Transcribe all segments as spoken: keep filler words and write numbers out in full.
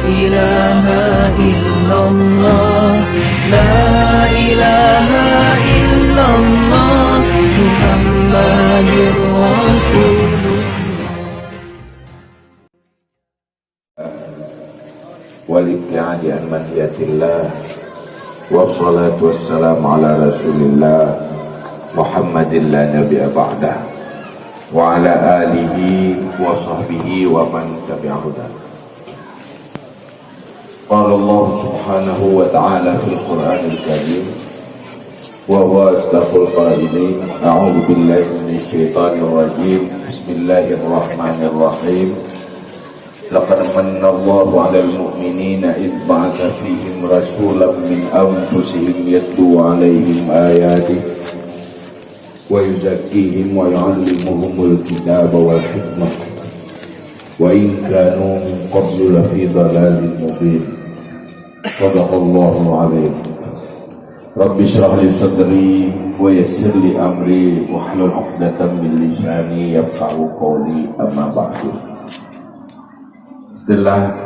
إله إلا الله، لا إله إلا الله، محمد رسول الله. والابتعاد عن منهيات الله، والصلاة والسلام على رسول الله محمد لا نبي بعده، وعلى آله وصحبه ومن تبع هداه. قال الله سبحانه وتعالى في القرآن الكريم، وهو أصدق القائلين: أعوذ بالله من الشيطان الرجيم. بسم الله الرحمن الرحيم. لقد من الله على المؤمنين إذ بعث فيهم رسولا من أنفسهم يتلو عليهم آياته ويزكيهم ويعلمهم الكتاب والحكمة وإن كانوا من قبل لفي ضلال مبين. صدق الله العظيم. رب اشرح لي صدري ويسر لي أمري واحلل عقدة من لساني يفقهوا قولي. أما بعد. Setelah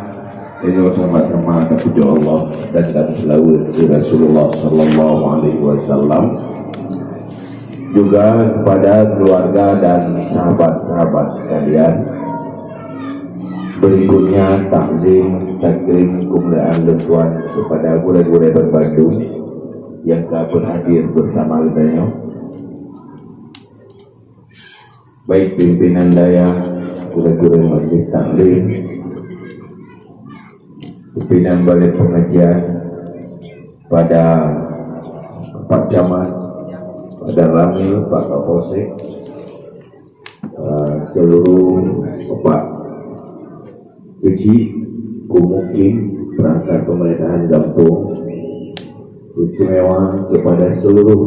itu, sama-sama tapuji Allah dan, dan selawat di Rasulullah sallallahu alaihi wasallam, juga kepada keluarga dan sahabat-sahabat sekalian. Berikutnya, takzim, takrim, kemuliaan lôn tuan kepada gurée-gurée bandum yang ka berhadir bersama geutanyoe. Baik pimpinan dayah, gurée-gurée majlis taklim, pimpinan balai pengajian, pada Pak Camat, pada Ramil, Pak Kapolsek, eh, seluruh Pak Keuchik, Peumukim, perangkat pemerintahan gampông, istimewa kepada seluruh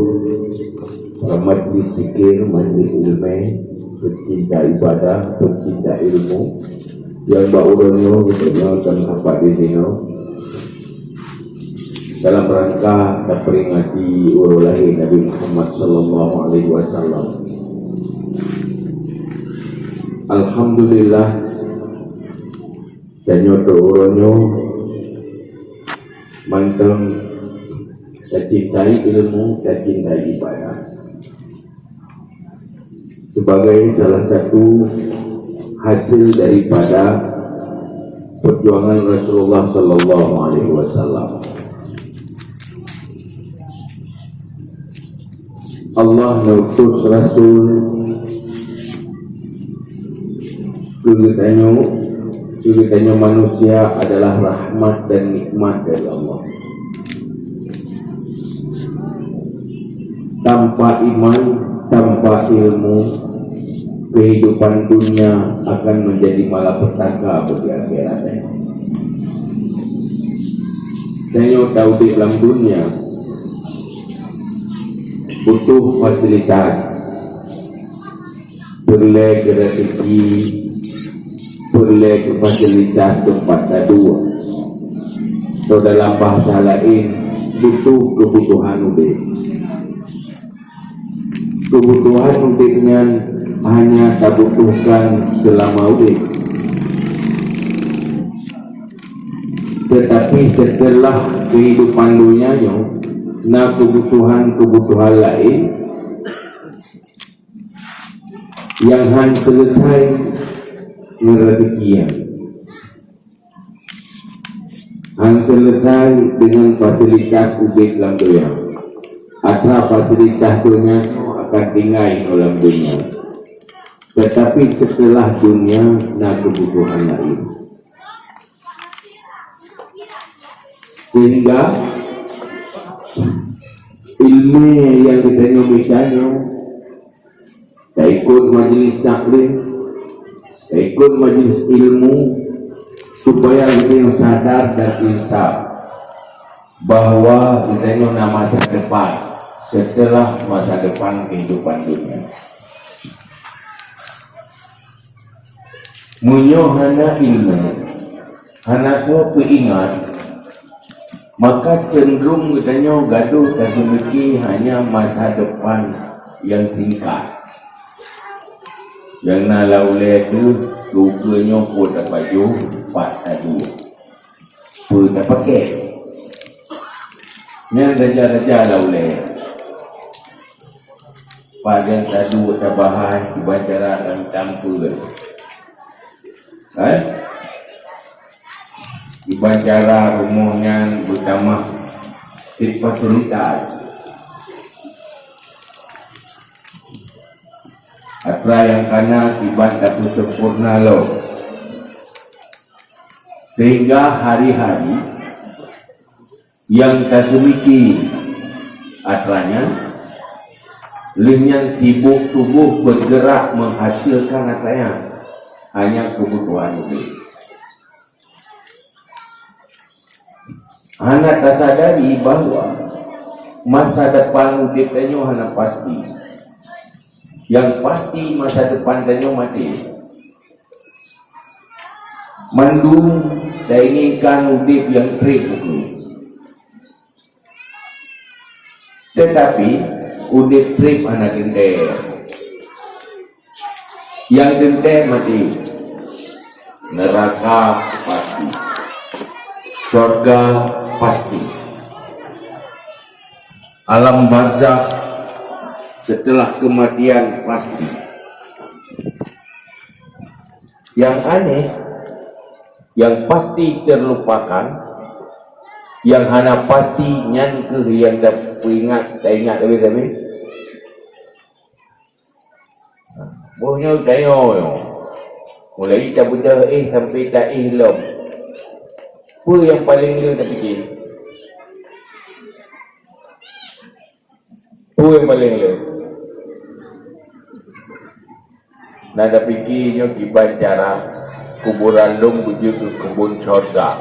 majlis zikir, majlis ilmu, pecinta ibadah, pecinta ilmu, yang bak uroe nyoe geutanyoe akan rapat di sinoe dalam rangka taperingati uroe lahé Nabi Muhammad sallallahu alaihi wasallam. Alhamdulillah, tanyoe uroe nyoe mantong tacintai ilmu, tacintai ibadah. Sebagai salah satu hasil daripada perjuangan Rasulullah sallallahu alaihi wasallam. Allah neutus Rasul keu geutanyoe, keu geutanyoe manusia adalah rahmat dan nikmat dari Allah. Tanpa iman, tanpa ilmu, kehidupan dunia akan menjadi malapetaka bagi akhirat. Tanyoe taudép lam dunia butuh fasilitas, peureulée keu raseuki, peureulée keu fasilitas teumpat taduek. Atau dalam bahasa laén, butuh keubutuhan udép. Keubutuhan udép nyan hanya tabutuhkan seulama udép. Teutapi seuteulah keuhidupan donya nyoe, na keubutuhan-keubutuhan laén nyang hán seuleusai ngon raseuki nyan. Hán seuleusai deungon fasilitas udép lam donya. Atra fasilitas donya nyoe akan tinggai nyoe lam donya. Teutapi seuteulah dunia na keubutuhan laén. Sehingga ilmu nyang geutanyoe mita nyoe, taikot majlis taklim, taikot majlis ilmu, supaya geutanyoe sadar dan insaf bahwa geutanyoe na masa depan seuteulah masa depan keuhidupan dunia. Meunyoe hana ilmu, hana soe peuingat, maka cenderung geutanyoe gadôh taseumiki hanya masa depan nyang singkat. Nyang na lam ulée teuh, keu ukeue nyoe peue tapajoh, pat taduek. Peue tapaké? Nyan raja-raja lam ulée. Pajan taduek tabahai, kiban cara dan tampeu. Eh? Kiban cara rumoh nyan beutamah cit fasilitas. Atra nyang kana kiban tapeusempurna lom. Sehingga hari-hari nyang taseumiké atra nyan, lheueh nyan sibôk tuboh beugerak meuhasilkan atra nyan hanya keubutuhan udép. Hana tasadari bahwa masa depan udép tanyoe hana pasti. Nyang pasti masa depan tanyoe maté. Mandum tainginkan udép nyang treb ukeue. Teutapi udép treb hana teuntée. Nyang teuntée maté. Neuraka pasti. Syurga pasti. Alam barzakh setelah kematian pasti. Nyang aneh, nyang pasti terlupakan, nyang hana pasti nyan keuh nyang tapeuingat, taingat leubeh-leubeh. Boh nyoe tanyoe nyoe. Mulai tabeudôh éh sampai taéh lom. Peue nyang paleng le tapiké? Peue nyang paleng le? Na tapiké nyoe kiban cara kuburan lôn beujeuet keu keubon syurga.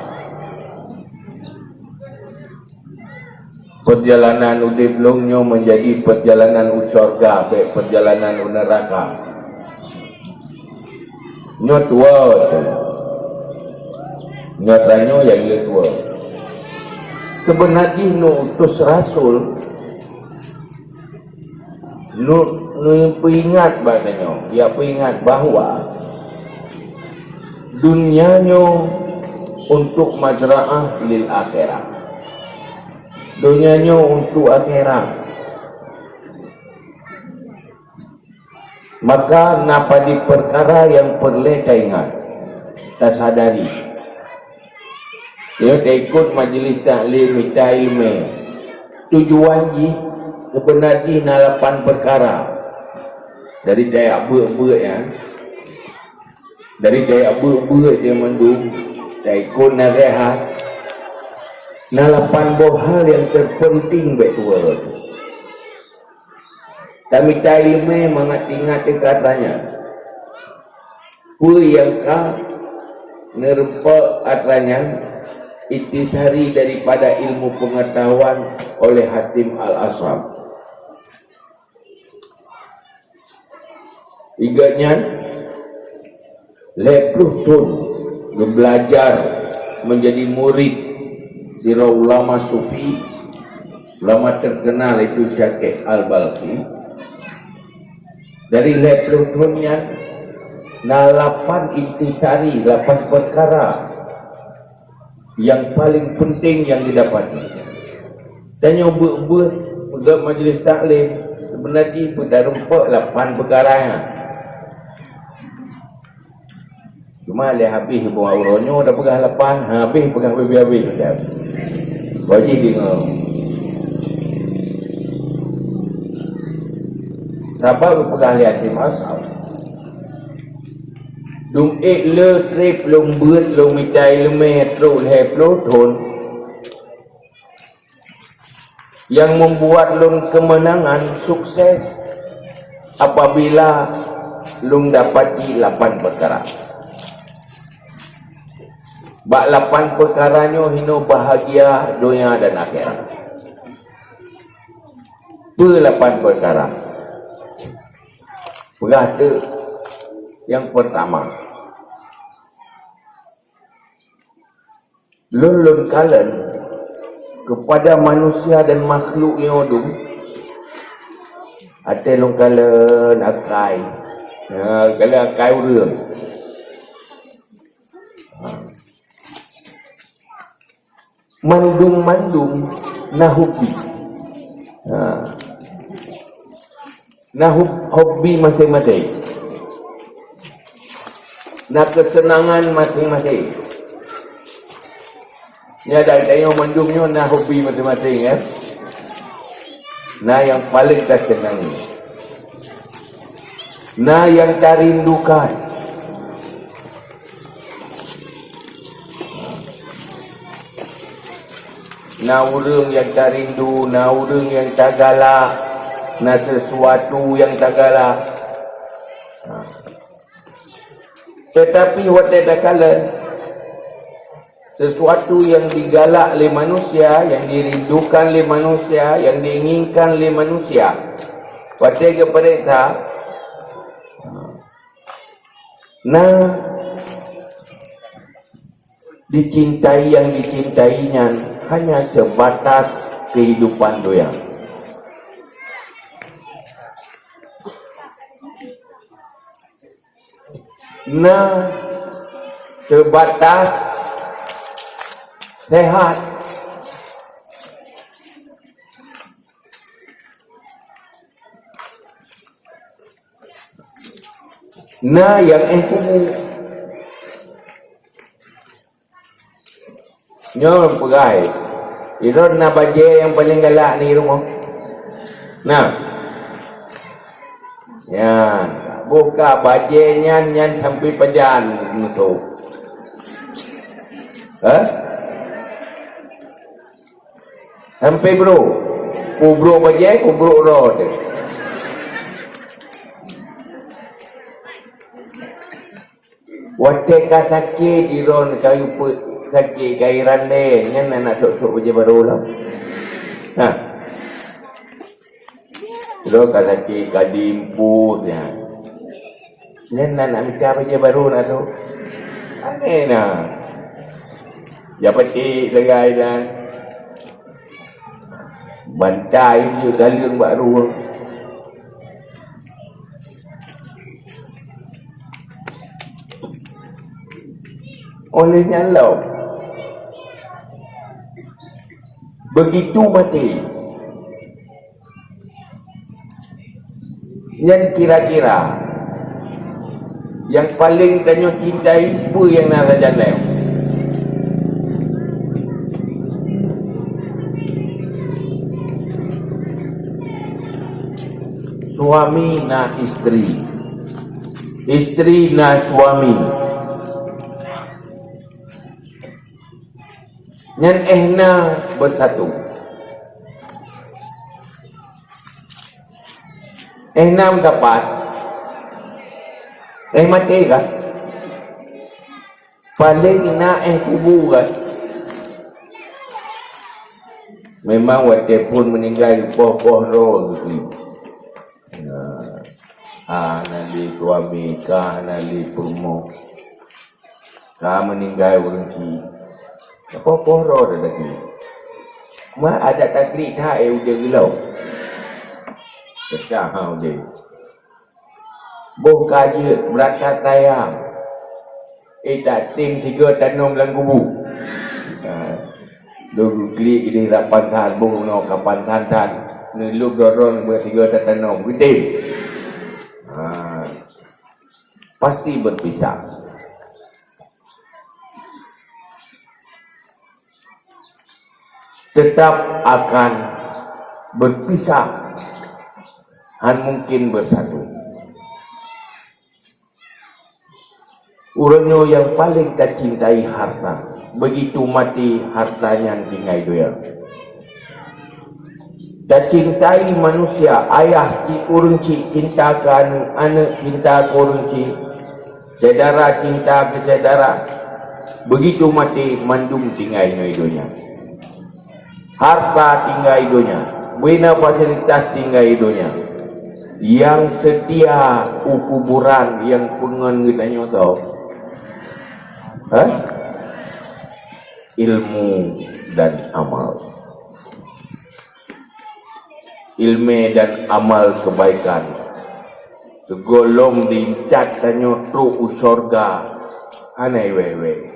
Perjalanan udép lôn nyoe meunjadi perjalanan u syurga, bék perjalanan u neuraka. Nyoe tuwoe teuh. Nyoe tanyoe nyang le tuwoe. Keubeuna jih neuutus rasul, nu-, neupeuingat bak tanyoe, ya peuingat bahwa dunia nyoe untuk mazraah lil akhirah. Donya nyoe untuk akhirat. Maka na padub peukara nyang peureulée taingat, tasadari. Nyoe taikot majlis taklim mita ileumé. Tujuan jih seubeuna jih na lapan peukara. Dari tajak beuet-beuet nyan, dari tajak beuet-beuet nyan mandum, taikot naseuhat, na lapan boh hal nyang teupeunténg bék tuwoe. Tamita ileumé mangat ingat teuka atra nyan. Peue nyang ka neureumpok atra nyan intisari daripada ilmu pengetahuan oleh Hatim Al-Asam. Ingat nyan, lhée ploh thon geubeulajar meunjadi murit sidroe ulama sufi, ulama teukeunal, yaitu Syekh Al-Balkhi. Dari lhée ploh thon nyan, na lapan intisari, lapan peukara nyang paleng peunténg nyang geudapati. Tanyoe beuet-beuet peugöt majlis taklim, seubeuna jih beutarumpok lapan peukara nyan. Cuma lé habéh buet uroe nyoe tapeugah lapan, habéh peugah habéh-habéh dah. Wajéb deungoe. Sabab geupeugah lé Hatim Asam, dum ék le treb lôn beuet lôn mita ileumé trok lhée ploh thon, nyang membuat lôn keumeunangan sukses apabila lôn dapati lapan peukara. Bak lapan peukara nyoe hinoe bahagia donya dan akhirat. Peue lapan peukara? Peugah teuk nyang peurtama. Lôn, lôn kalon keupada manusia dan makhluk nyoe dum, até lôn kalon akai. Ha, kalon akai ureuëng. Ha. Mandum-mandum na hobi. Ha. Na hob-, hobi maséng-maséng. Na keuseunangan maséng-maséng. Nyan, dan tanyoe mandum nyoe na hobi maséng-maséng, ya. Na nyang paleng taseunangi. Na nyang tarindukan. Na ureuëng nyang tarindu, na ureuëng nyang tagalak, na sesuatu nyang tagalak. Ha. Teutapi watée takalon sesuatu nyang digalak lé manusia, nyang dirindukan lé manusia, nyang diinginkan lé manusia, watée geupeuriksa, na dicintai nyang dicintai nyan hanya seubatas keuhidupan donya. Na seubatas sehat. Na nyang éh kubu. Nyoe peugah, ilôn na bajée nyang paleng galak di rumoh. Na. Nyan, boh ka bajée nyan, nyan sampoe pajan meutuek. Hah? Sampoe brôk. Kubrôk bajée, kubrôk droe teuh. Watée ka sakét, ilôn ka geupeu sakét, ka irandée, nyan na, na sôk-sôk bajée barô lom. Ha. Ilôn ka sakét, ka diimpus, nyan. Nyan na, na mita bajée barô na sôk. Aneh na. Japeutik sagai dan bantai jeuet galeueng bak rueng. Oleh nyan lom, begitu maté, nyan kira-kira nyang paleng tanyoe cintai peue nyang na sajan lom? Suami na istri. Istri na suami. Nyan éh na beusatu. Éh na meusapat. Éh maté kah? Paleng na éh kubu kah? Memang watée phon meuninggai poh-poh droe geuklik. Nah, hana lé suami, ka hana lé peurumoh. Ka meuninggai ureuëng chik. Poh-poh droe teuh lagée. Ma adat taklik that, eh, udeb geulong. Pecah ha udeb. Boh ka jeuet beurangkat sayang. Eh, tak tem sigoe tanom lam kubu. Ha. Lôn geuklik ideh rak pansan, boh unoe ka pansan that. Neulôb droe-droe bak sigoe tatanom. Geutem. Ha. Pasti berpisah. Tetap akan berpisah, han mungkin bersatu. Uroe nyoe nyang paleng tacintai harta, begitu maté harta nyan tinggai donya. Tacintai manusia, ayah cit ureuëng cit cinta keu aneuëk, aneuëk cinta keu ureuëng cit, syedara cinta keu syedara, begitu maté mandum tinggai nyoe donya. Harta tinggai donya, bina fasilitas tinggai donya. Nyang seutia u kuburan nyang peungon geutanyoe soe? Hah? Ilmu dan amal. Ilmu dan amal kebaikan. Sigohlom diintat tanyoe trok u syurga, hana iweh-weh.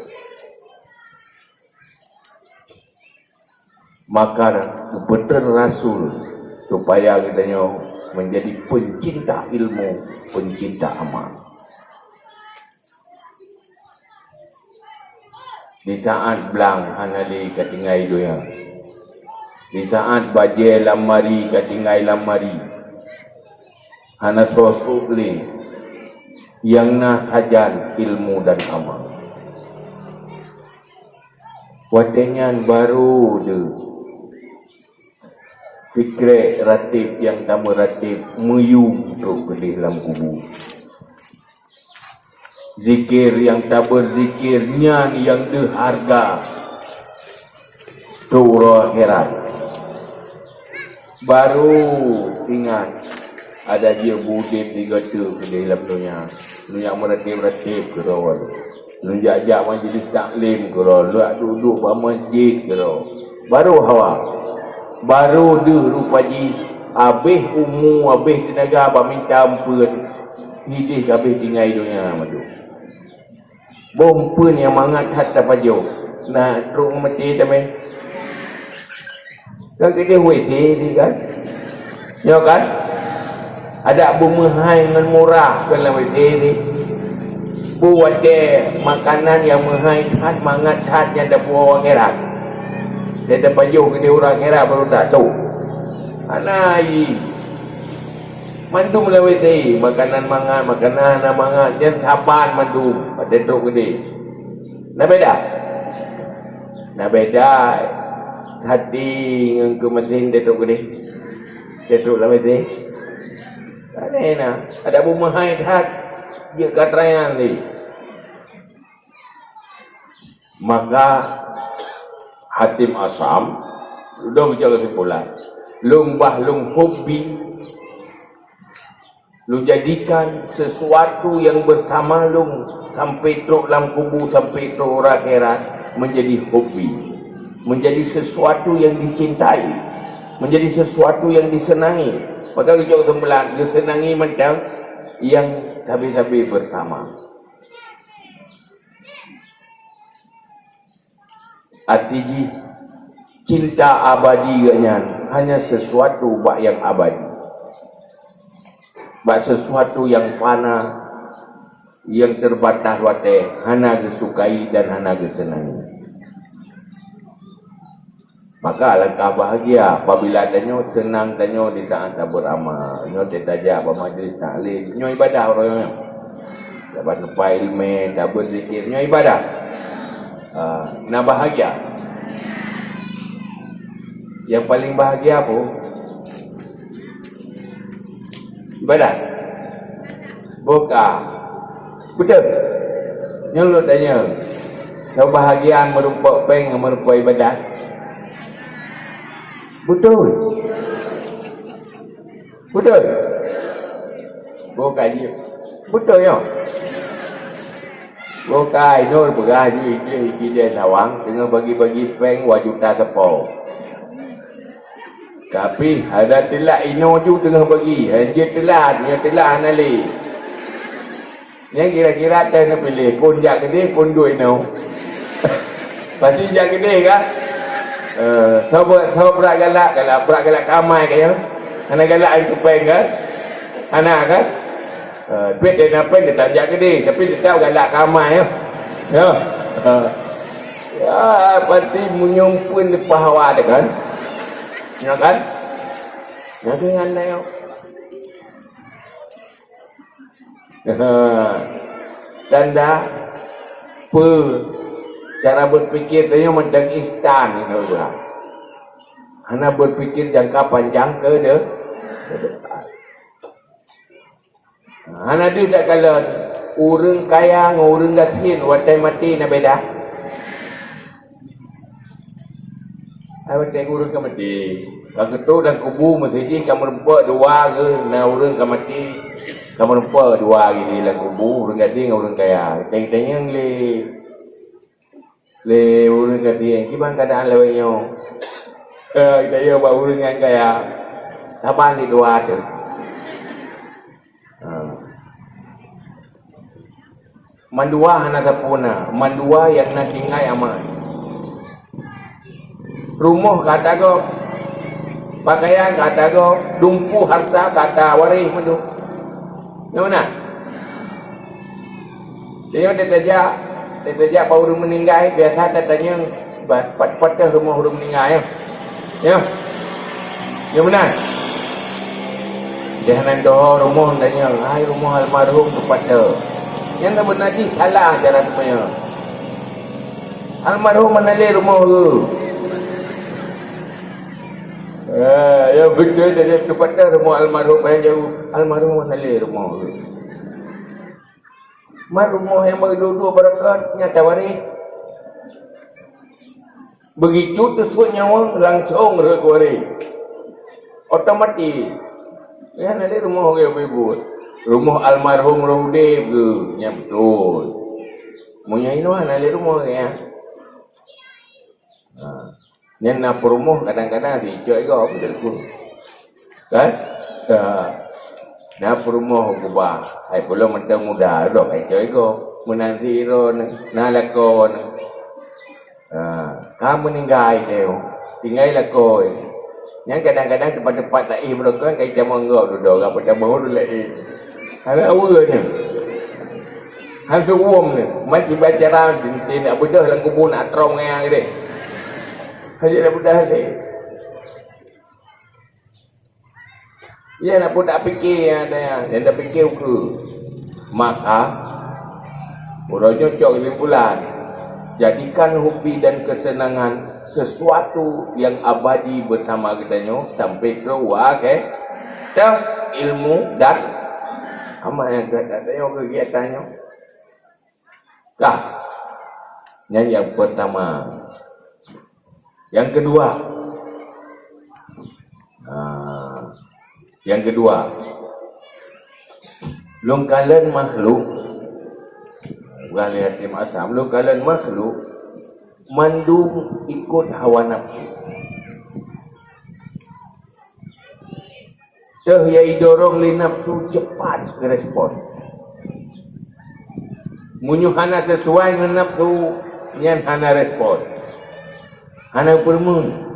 Maka geupeutrön rasul supaya geutanyoe menjadi pencinta ilmu, pencinta amal. Di saat blang hana lé ka tinggai donya. Di saat bajée lam mari ka tinggai lam mari. Hana soe sôk lé. Nyang na sajan ilmu dan amal. Watée nyan barô deuh sikrek ratéb nyang tameuratéb meuyue trok keudeh lam kubu. Zikir nyang tabeuzikir nyan nyang deuh hareuga trok uroe akhirat. Barô ingat, adak jeuet beu udeb sigoe teuk keudeh lam donya. Lôn jak meuratéb-ratéb keudroe. Lôn jak-jak majelis taklim keudroe. Lôn jak duek-duek bak masjid keudroe. Barô hawa. Barô deuh rupa jih, habéh umu, habéh teunaga bak mita eumpeuen. Ideh habéh tinggai donya mandum. Boh eumpeuen nyang mangat that tapajoh. Na trok maté tamé. Kan keudeh W C di kan? Nyoe kan? Adak beumeuhai ngon murah kan lam W C di. Peue watée makanan nyang meuhai that mangat that nyang tapuwoe u akhirat. Dan tapajoh keudeh ureuëng akhirat baru tato. Hana ié. Mandum lam W C, makanan mangat, makanan hana mangat, nyan saban mandum, watée trok keudeh. Na beda? Na beda hati ngon keumatin watée trok keudeh. Watée trok lam W C. Aneh na, ada beumeuhai that, jeuet ka teurimong lé. Maka Hatim Asam, lôn jak keusimpulan, lôn bah lôn hobi, lôn jadikan sesuatu nyang bersama lôn sampai trok lam kubu, sampai trok uroe akhirat, menjadi hobi, menjadi sesuatu yang dicintai, menjadi sesuatu yang disenangi. Maka lôn jak keusimpulan, disenangi mantong nyang sabe-sabe bersama. Arti jih, cinta abadi geuh nyan hanya sesuatu bak nyang abadi. Bak sesuatu nyang fana, nyang terbatas watée, hana geusukai dan hana geuseunangi. Maka alangkah bahagia apabila tanyoe seunang tanyoe di saat tabeuet amal. Nyoe teuh tajak bak majlis taklim, nyoe ibadah uroe nyoe. Saban teumpat ileumèe, tabeuet zikir, nyoe ibadah. Ah, na bahagia. Nyang paleng bahagia peue? Ibadah. Buka. Beutôi. Nyoe lôn tanyong. Keubahagiaan meurumpok péng ngon meurumpok ibadah? Beutôi. Beutôi. Buka jih. Beutôi nyoe. Buka inoe peugah jih, jih, jih di Sawang teungoh bagi-bagi péng dua juta sapo. Tapi hana teulat inoe ju teungoh bagi, hanjeuet teulat, meunyoe teulat hana lé. Nyan kira-kira teuh neupiléh, phon jak keudeh, phon duek inoe. Pasti jak keudeh kan? Eh, soe beu-, soe brat galak, galak, brat galak keu amai ka nyoe. Hana galak keu péng kan? Hana kan? Eh, tapi teuh na péng teutap jak keudeh, tapi teutap galak keu amai nyoe. Nyoe. Eh. Ya, pasti meunyoe phon leupah hawa teuh kan? Nyoe kan? Nyoe kan nyoe. Tanda peue cara berpikir tanyoe mantong instan, hana berpikir jangka panjang ke de-, ke depan. Hana deuh takalon ureuëng kaya ngon ureuëng gasien watée maté na beda. Ai watée ureuëng ka maté, ka geutrok lam kubu, meuseujih ka meurumpok dua geuh, na ureuëng ka maté, ka meurumpok dua geuh di lam kubu, ureuëng gasien ngon ureuëng kaya. Tanyong-tanyong lé, lé ureuëng gasien, "Kiban keuadaan lawét nyoe?" Eh, geutanyong bak ureuëng nyang kaya, "Saban di dua teuh." Ha. Mandua hana sapeue na, mandua nyang na tinggai amai. Rumoh ka ata gob, pakaian ka ata gob, dumpeue harta ka ata waréh mandum. Nyang meunan? Tanyoe tatajak, tatajak bak ureuëng meuninggai, biasa tatanyong, "Pat, pat, pat teuh rumoh ureuëng meuninggai, ya?" Ya. Nyang meunan? Deh nan doho rumoh tanyong, "Hai, rumoh almarhum teupat teuh?" Nyang na beuna jih salah cara teumanyong. Almarhum hana lé rumoh geuh. Eh, ya beutôi, dari teupat teuh rumoh almarhum, nyang jauh. Almarhum hana lé rumoh geuh. Man rumoh nyang meuduek-duek beureukat nyan ata waréh. Begitu teusuet nyawöng, langsong rhot waréh. Otomatis. Nyan hana lé rumoh geuh buet. Rumoh almarhum roh udeb geuh, nyan beutôi. Meunyoe inoe hana lé rumoh geuh nyan. Ha. Nyan na peurumoh kadang-kadang sicok igoe, beutôi ku. Kan? Ha. Na peurumoh geuba, hai pulo mantong muda, dok hai cok igoe. Meunan sidroe na, na lakoe na. Ha. Ka meuninggai teuh, tinggai lakoe. Nyan kadang-kadang teumpat-teumpat taéh beureukat kai camong gob dudoe, gak peutamong laén. Hana aweue nyan. Han seuuem nyan, mat sibat cara, teuntèe nak beudôh lam kubu nak trong ngon nyang deh. Hana nak beudôh lé. Iya nak pun tak pikir, ya, ya, yang tak pikir ukeue. Maka, uroe nyoe cok kesimpulan. Jadikan hobi dan kesenangan sesuatu yang abadi bersama geutanyoe sampai trok u akhé-, teuh ilmu dan amal nyang geutanyoe kegiatan nyoe. Kah. Nyan nyang pertama. Yang kedua. Ha. Yang kedua. Lôn kalon makhluk. Bukan lé hati maksam. Lôn kalon makhluk. Mandum ikut hawa nafsu. Teuh nyang idorong lé nafsu cepat geurespon. Meunyoe hana sesuai ngon nafsu, nyan hana respon. Hana peureumeun.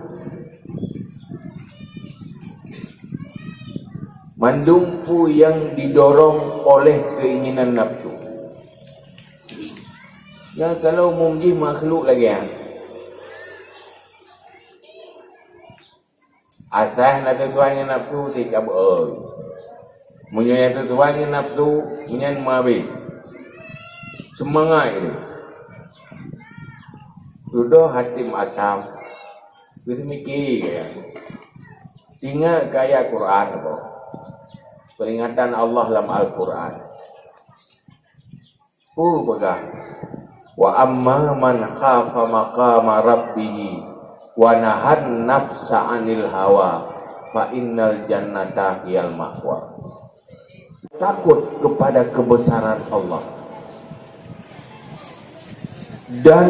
Mandum peue nyang didorong oleh keinginan nafsu. Nyan kalau umum jih makhluk lagèe nyan. Asai na sesuai ngon nafsu, si ka beu-, meunyoe nyang sesuai ngon nafsu, nyan meuhabéh. Seumangat jih. Dudoe hati maksam, geuseumiké, ya. Ingat keu ayat Quran, apa? Peringatan Allah lam Al-Quran. Peue peugah, "Wa amma man khafa maqama rabbih wa nahan nafsa 'anil hawa, fa innal jannata hiyal ma'wa." Takut kepada kebesaran Allah dan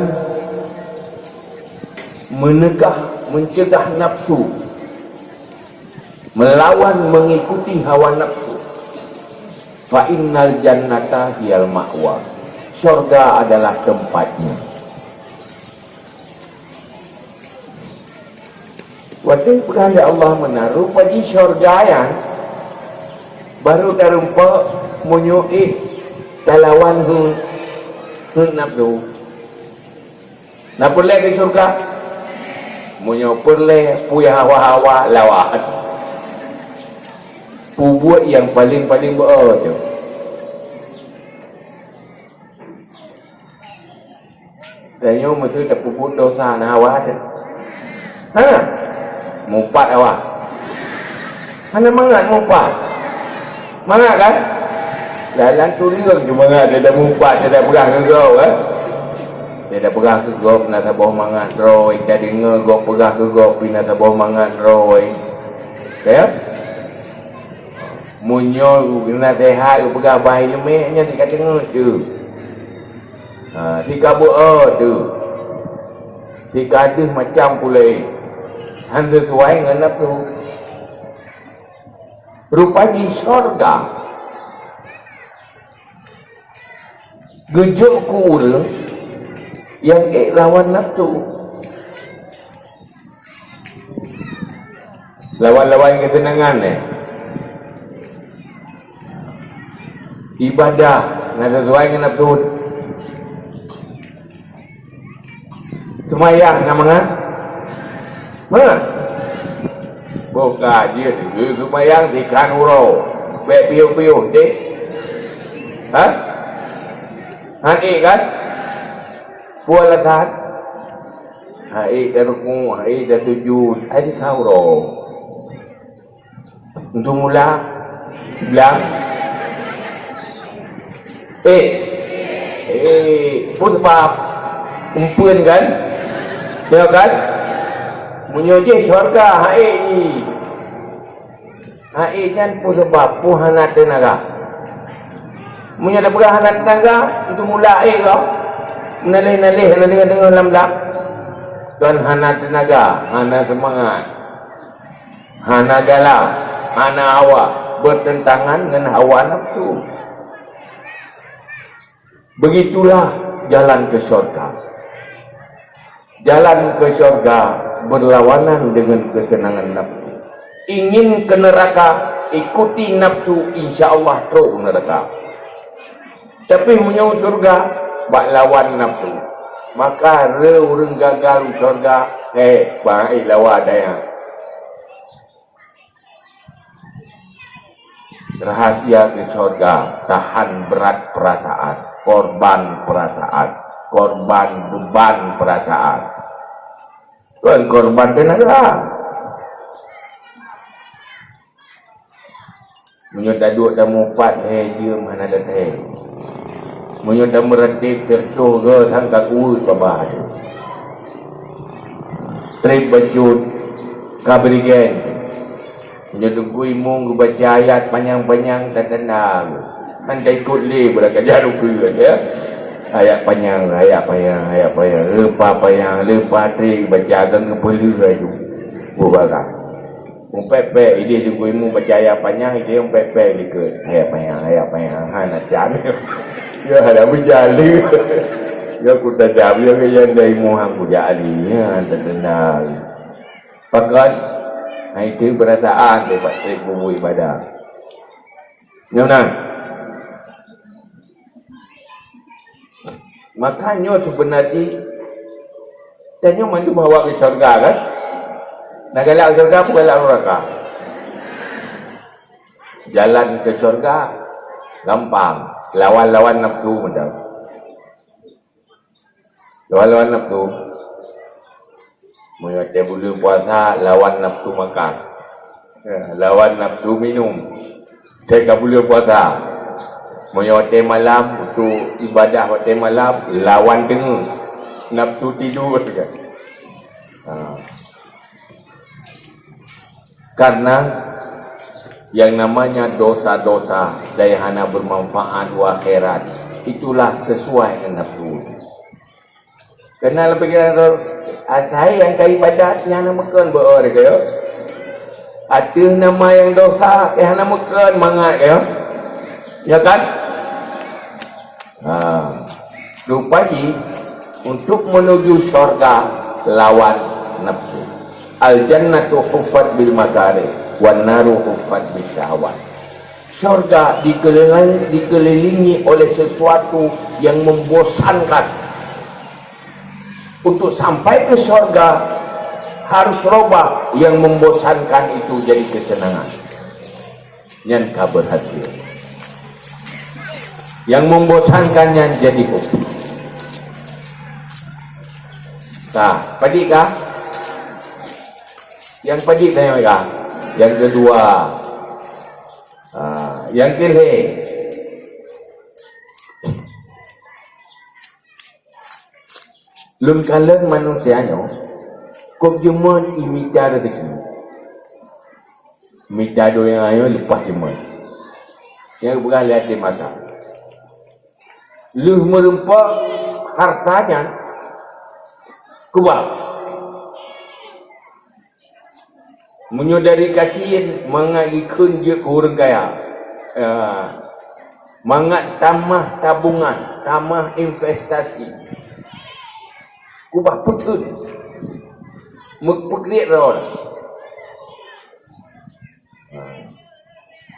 menegah, mencegah nafsu, melawan mengikuti hawa nafsu, fa innal jannata hiyal ma'wa. Syurga adalah tempatnya. Watèe peugah lé Allah meunan, rupa jih syurga nyan baru tarumpok meunyoe éh talawan heuet, heuet nafsu. Na peureulèe keu syurga? Meunyoe peureulèe, peue hawa-hawa lawan. Peubuet nyang paleng-paleng beu-o teuh. Tanyoe meuseu tapeubuet dosa na hawa teuh. Ha? Mupat hawa. Hana mangat mupat. Mangat kan? Dalam tuleueng cuma mangat, dia dah mupat, dia dah peugah keu gob, eh? Dia dah peugah keu gob, na saboh mangat droe, dia deungoe gob peugah keu gob, pih na saboh mangat droe. Ya? Meunyoe geunasehat, geupeugah bah iéleumé, nyan tingkat teungeut teuh. Ha, sikabeue teuh. Sikadeue macam pulé. Han sesuai ngon nafsu. Rupa jih syurga geujok keu ureuëng nyang ék lawan nafsu. Lawan-lawan keuseunangan, eh. Ibadah na sesuai ngon nafsu. Seumayang na mangat? Mangat. Boh ka jeuet keu seumayang dikhan uroe. Bèk piôh-piôh deh. Ha? Han ék kan? Peue alasan? Han ék tarukuk, han ék tasujud, han ék dikhan uroe. Untuk mula, bilang. Eh, eh, peue sabab? Umpeuen kan? Ya kan? Meunyoe jih syurga, han ék nyan. Han ék nyan peue sabab? Peue hana teunaga? Meunyoe tapeugah hana teunaga, untuk mula ék kah? Naléh-naléh, hana deungoe-deungoe lam dak. Dan hana teunaga, hana seumangat. Hana galak, hana hawa, bertentangan ngon hawa nafsu. Begitulah jalan ke syurga. Jalan ke syurga berlawanan dengan kesenangan nafsu. Ingin ke neraka, ikuti nafsu, insya Allah trok neraka. Tapi meunyoe syurga, bak lawan nafsu. Maka re ureuëng gagal u syurga, eh, bang, eh, lawan dayah. Rahasia ke syurga, tahan berat perasaan, korban perasaan, korban beban perasaan. Kon korban teunaga. Meunyoe taduek tamupat, hai jeuem hana tathèe. Meunyoe tameuratéb, teutoh goe sang ka kuweuet babah. Trép bacut, ka beurigèn. Meunyoe Teungku Imum geubaca ayat panyang-panyang, tatanda. Han taikot lé, beurangkat jak rukon, ya. Ayat panyang, ayat panyang, ayat panyang. Leupah panyang, leupah trép, baca kan geupeuleueh laju. Beubarang. Umpék-pék, idéh Teungku Imum baca ayat panyang, idéh umpék-pék dikeue. Ayat panyang, ayat panyang, hana cam. Ya, hana beujali. Ya, ku tajam, ya, ke nyang dai muhang ku jak ali. Ya, tatanda. Pakat, hai itu perasaan daripada bubu ibadah. Nyoe na. Maka nyoe seubeuna jih, tanyoe mandum hawa keu syurga, kan? Na galak keu syurga, peue galak keu neuraka? Jalan keu syurga gampang, lawan-lawan nafsu mantong. Lawan-lawan nafsu. Meunyoe watèe buleuen puasa, lawan nafsu makan. Ya, lawan nafsu minum. Teuka buleuen puasa. Meunyoe watèe malam, untuk ibadah watèe malam, lawan deungoe. Nafsu tidur. Ha. Karena yang namanya dosa-dosa dan yang hana bermanfaat wa khairat, itulah sesuai dengan nafsu. Keunan lam pikiran droe, asai nyang ka ibadat nyan hana meukon beu-o, ya. Ateueh nama nyang dosa, eh, hana meukon mangat, ya. Ya kan? Ha. Rupa jih, untuk menuju syurga lawan nafsu. Al-jannatu huffat bil makarih, wan naru huffat bis syahwat. Syurga dikeliling-, dikelilingi oleh sesuatu yang membosankan. Untuk sampai ke syurga, harus robah yang membosankan itu jadi kesenangan. Nyan ka berhasil. Yang membosankan nyan jadi hobi. Nah, padit kah? Yang padit saya kah? Yang kedua. Ah, yang kelhèe. Lôn kalon manusia nyoe, kok jeuet imita rezeki. Mita donya nyoe leupah jeuet. Nyang peugah lé até masa. Lheueh meureumpok harta nyan, keubah. Meunyoe dari kaki, mangat jikheun jeuet keu ureueng kaya. Ya. Mangat tamah tabungan, tamah investasi. Kubah peutheun. Meupeukrek droe.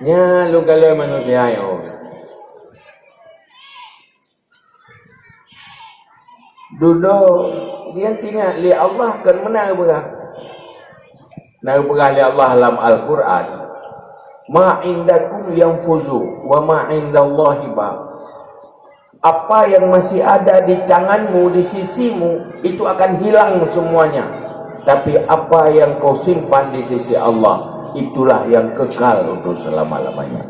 Nyan lôn kalon manusia nyoe. Dudoe, nyang teuingat lé Allah kon meunan geupeugah. Na geupeugah lé Allah lam Al-Qur'an, "Ma indakum yanfuzu wa ma indallahi baq." Apa yang masih ada di tanganmu, di sisimu, itu akan hilang semuanya. Tapi apa yang kau simpan di sisi Allah, itulah yang kekal untuk selama-lamanya.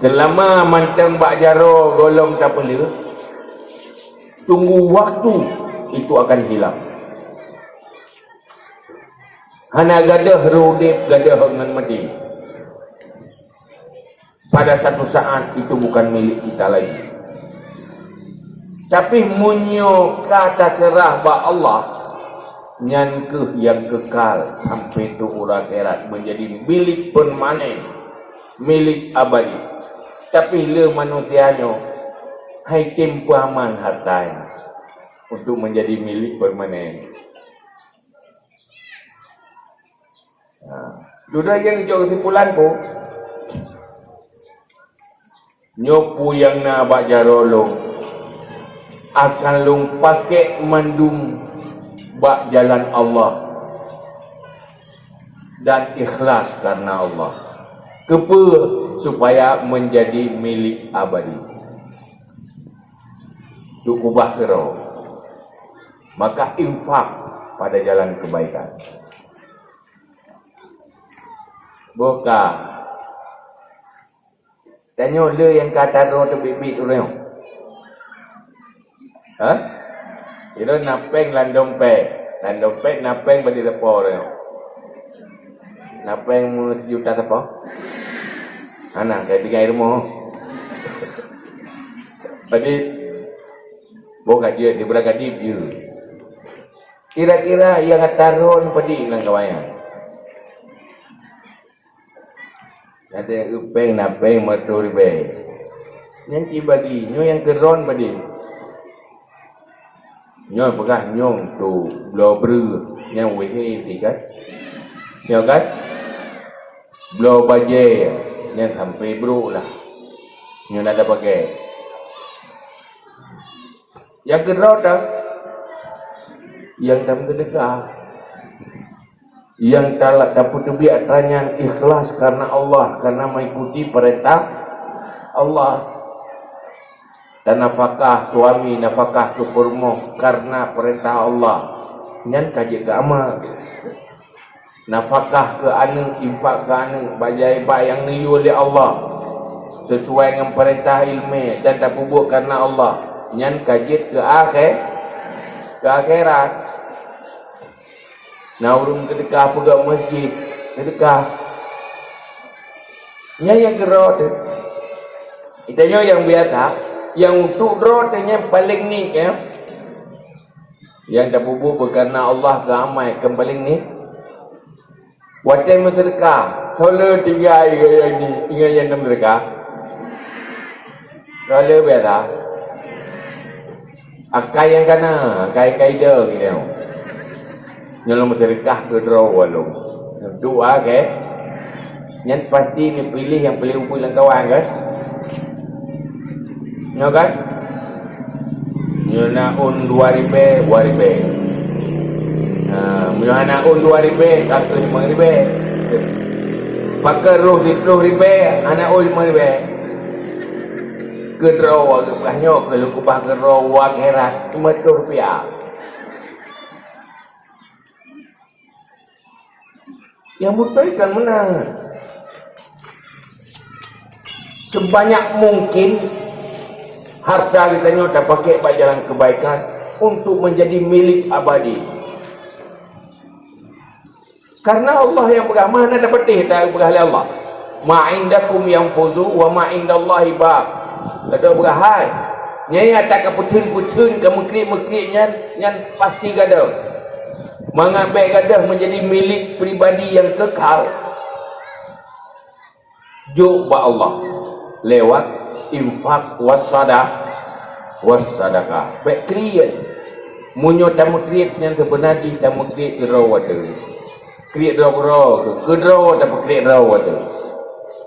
Seulama mantong bak jaroe gohlom tapeuleueh, tunggu waktu, itu akan hilang. Hana gadôh rôh udeb, gadôh ngon maté. Pada satu saat itu bukan milik kita lagi. Tapi meunyoe ka taseurah bak Allah, nyan kheueh nyang kekal sampai trok u akhirat, menjadi milik permanen, milik abadi. Tapi lé manusia nyoe hai tem peuaman harta nyan untuk menjadi milik permanen. Ha. Sudah nyang jok kesimpulan pun, nyoe peue nyang na bak jaroe lôn akan lôn pakék mandum bak jalan Allah dan ikhlas karena Allah. Keupeue? Supaya menjadi milik abadi. Untuk ubah keudroe. Maka infak pada jalan kebaikan. Boh ka. Tanyoe le nyang ka taro teubiet-biet ureueng nyoe. Ha? Ira na péng lam dompet. Lam dompet na péng bak di depan ureueng nyoe. Na péng meusijuta sapo? Hana, ka tinggai rumoh. Jadi, boh ka jeuet, di beurangkat jeuet jeuet. Kira-kira nyang ka taro padit lam kawan nyan? Ada péng na péng meureutoh ribèe. Nyan cit bagi, nyoe nyang keu droen padit. Nyoe peugah nyoe tu bloe breueh, nyan wéh nyoe kan? Nyoe kan? Bloe bajèe, nyan sampai brôk lah. Nyoe na tapakai. Nyang keudroe teuh, nyang tameuseudeukah. Nyang ta-, tapeuteubiet atra nyan ikhlas karena Allah, karena mengikuti perintah Allah. Tanafakah suami, nafakah keu peurumoh karena perintah Allah. Nyan ka jeuet keu amal. Nafakah keu aneuk, infak keu aneuk, bajèe bak nyang neuyue lé Allah, sesuai ngon peurintah ileumèe dan tapeubuet karena Allah, nyan ka jeuet keu akhé-, keu akhirat. Na ureueng seudeukah peugöt meuseujid, seudeukah. Nyan nyang keudroe teuh. Geutanyoe nyang biasa, nyang untuk droe teuh nyan paleng nik, ya. Nyang tapeubuet beukarna Allah keu amai keumpaling nyoe. Watèe meuseudeukah, soe le tinggai ingat nyang meuseudeukah? Soe le biasa? Akai nyang kana, akai-akai dong nyoe. Nyoe lôn meuseudeukah keu droe lôn. Dua, oke? Nyan pasti neupiléh nyang paleng ubit lam kawan, kan? Nyoe kan? Nyoe na ôn dua ribèe, dua ribèe. Ha, meunyoe hana ôn dua ribèe, ka keu limong ribèe. Pakon roh siplôh ribèe, hana ôn limong ribèe. Keudroe geupeugah nyoe, keu lôn keubah keudroe u akhirat, lima reutôh rupiah. Nyang beutôi kan meunan. Sebanyak mungkin harta geutanyoe tapaké bak jalan kebaikan untuk menjadi milik abadi. Karena Allah nyang peugah, mah na tapatéh, tapeugah lé Allah. "Ma indakum yanfudu wa ma indallahi baq." Lagèe peugah hai. Nyan nyang ka peutheun-peutheun, ka meukriet-meukriet nyan, nyan pasti gadôh. Mangat bèk gadôh menjadi milik pribadi nyang kekal. Jok bak Allah lewat infak wasadah, wasadakah. Bèk kriet. Meunyoe tameukriet nyan seubeuna jih tameukriet keudroe watèe. Kriet droe keudroe, keudroe tapeukriet droe teuh.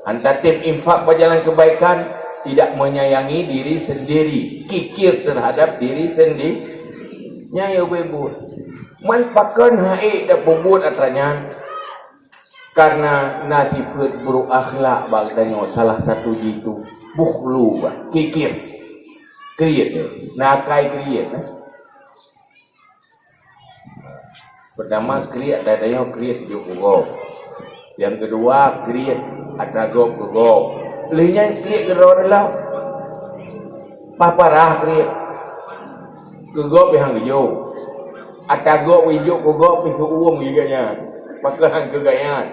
Hantatem infak bak jalan kebaikan, tidak menyayangi diri sendiri, kikir terhadap diri sendiri. Nyan nyang ubé buet. Man pakon hai tapeubuet atra nyan? Karena na sifeuet buruk akhlak bak tanyoe, salah satu jih tu bukhlu, bah, kikir. Kriet, na akai kriet, eh. Pertama, kriet atra tanyoe kriet jok keu gob. Nyang keudua, kriet atra gob keu gob. Lheueh nyan kriet keudroe teuh lah. Paparah kriet. Keu gob pih han geujok. Atra gob geujok keu gob pih keu uwong juga nyan. Pakon han keu gobnyan.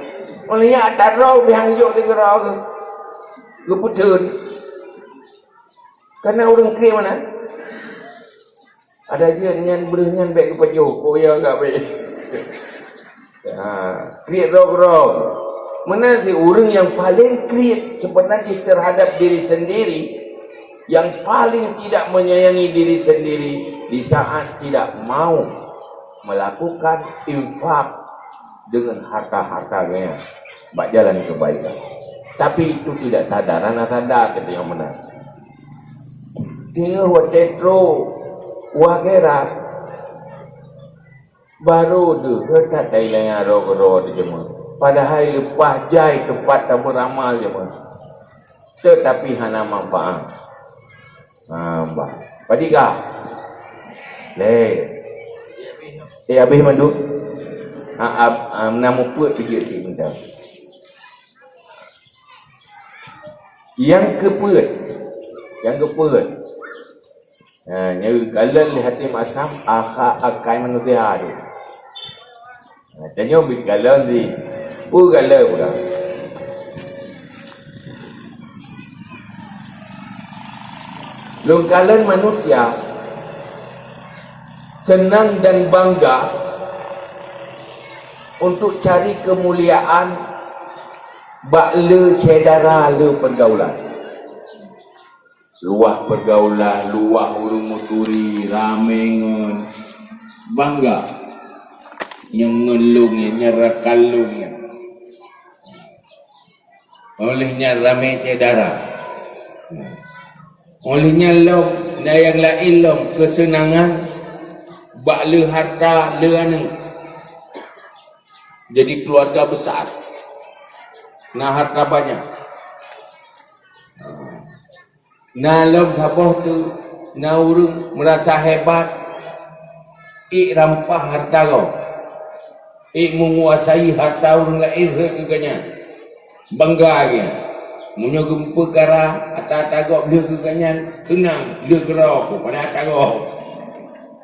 Oleh nyan atra droe pih han geujok di keudroe keu. Geupeutheun. Karena ureuëng kriet meunan. Ada jih nyan breuh nyan bék geupajoh, oh ya enggak bék. Ha, kriet droe keudroe. Meunan di ureuëng yang paling kriet sebenarnya terhadap diri sendiri, yang paling tidak menyayangi diri sendiri di saat tidak mau melakukan infak dengan harta-hartanya bak jalan kebaikan. Tapi itu tidak sadar, hana sadar kita yang benar. Teungoh watée trok u akhirat, baru deuh that tailanya droe-droe teuh jeuet. Padahai leupah jai teumpat tabeuramal jeuet, tetapi hana manfaat. Ha, bah. Padika? Lé. Eh, habéh mandum? Ha, ab, ha, na mupeue pijeuet cit mita. Nyang keupeuet, nyang keupeuet. Ha, nyang kalon lé Hatim Asam, akha akai manusia tu. Ha, tanyoe bit kalon sih. Peue kalon bukan? Lôn kalon manusia senang dan bangga untuk cari kemuliaan bak le syedara le pergaulan. Luwah pergaulan, luwah ureuëng meuturi, ramé ngon bangga. Nyang ngon lôn nyan, nyang rakan lôn nyan. Oleh nyan ramé syedara. Oleh nyan lom, na nyang laén lom keuseunangan bak le harta, le aneuëk. Jadi keluarga besar. Na harta banyak. Na lom saboh teuk, na ureuëng meurasa hebat, ék rampah harta gob, ék meunguasai harta ureuëng laén rhot keu gobnyan. Bangga geuh. Meunyoe geumeupeukara ata-ata gob lheueh keu gobnyan, seunang lheueh keudroe, padahai ata gob.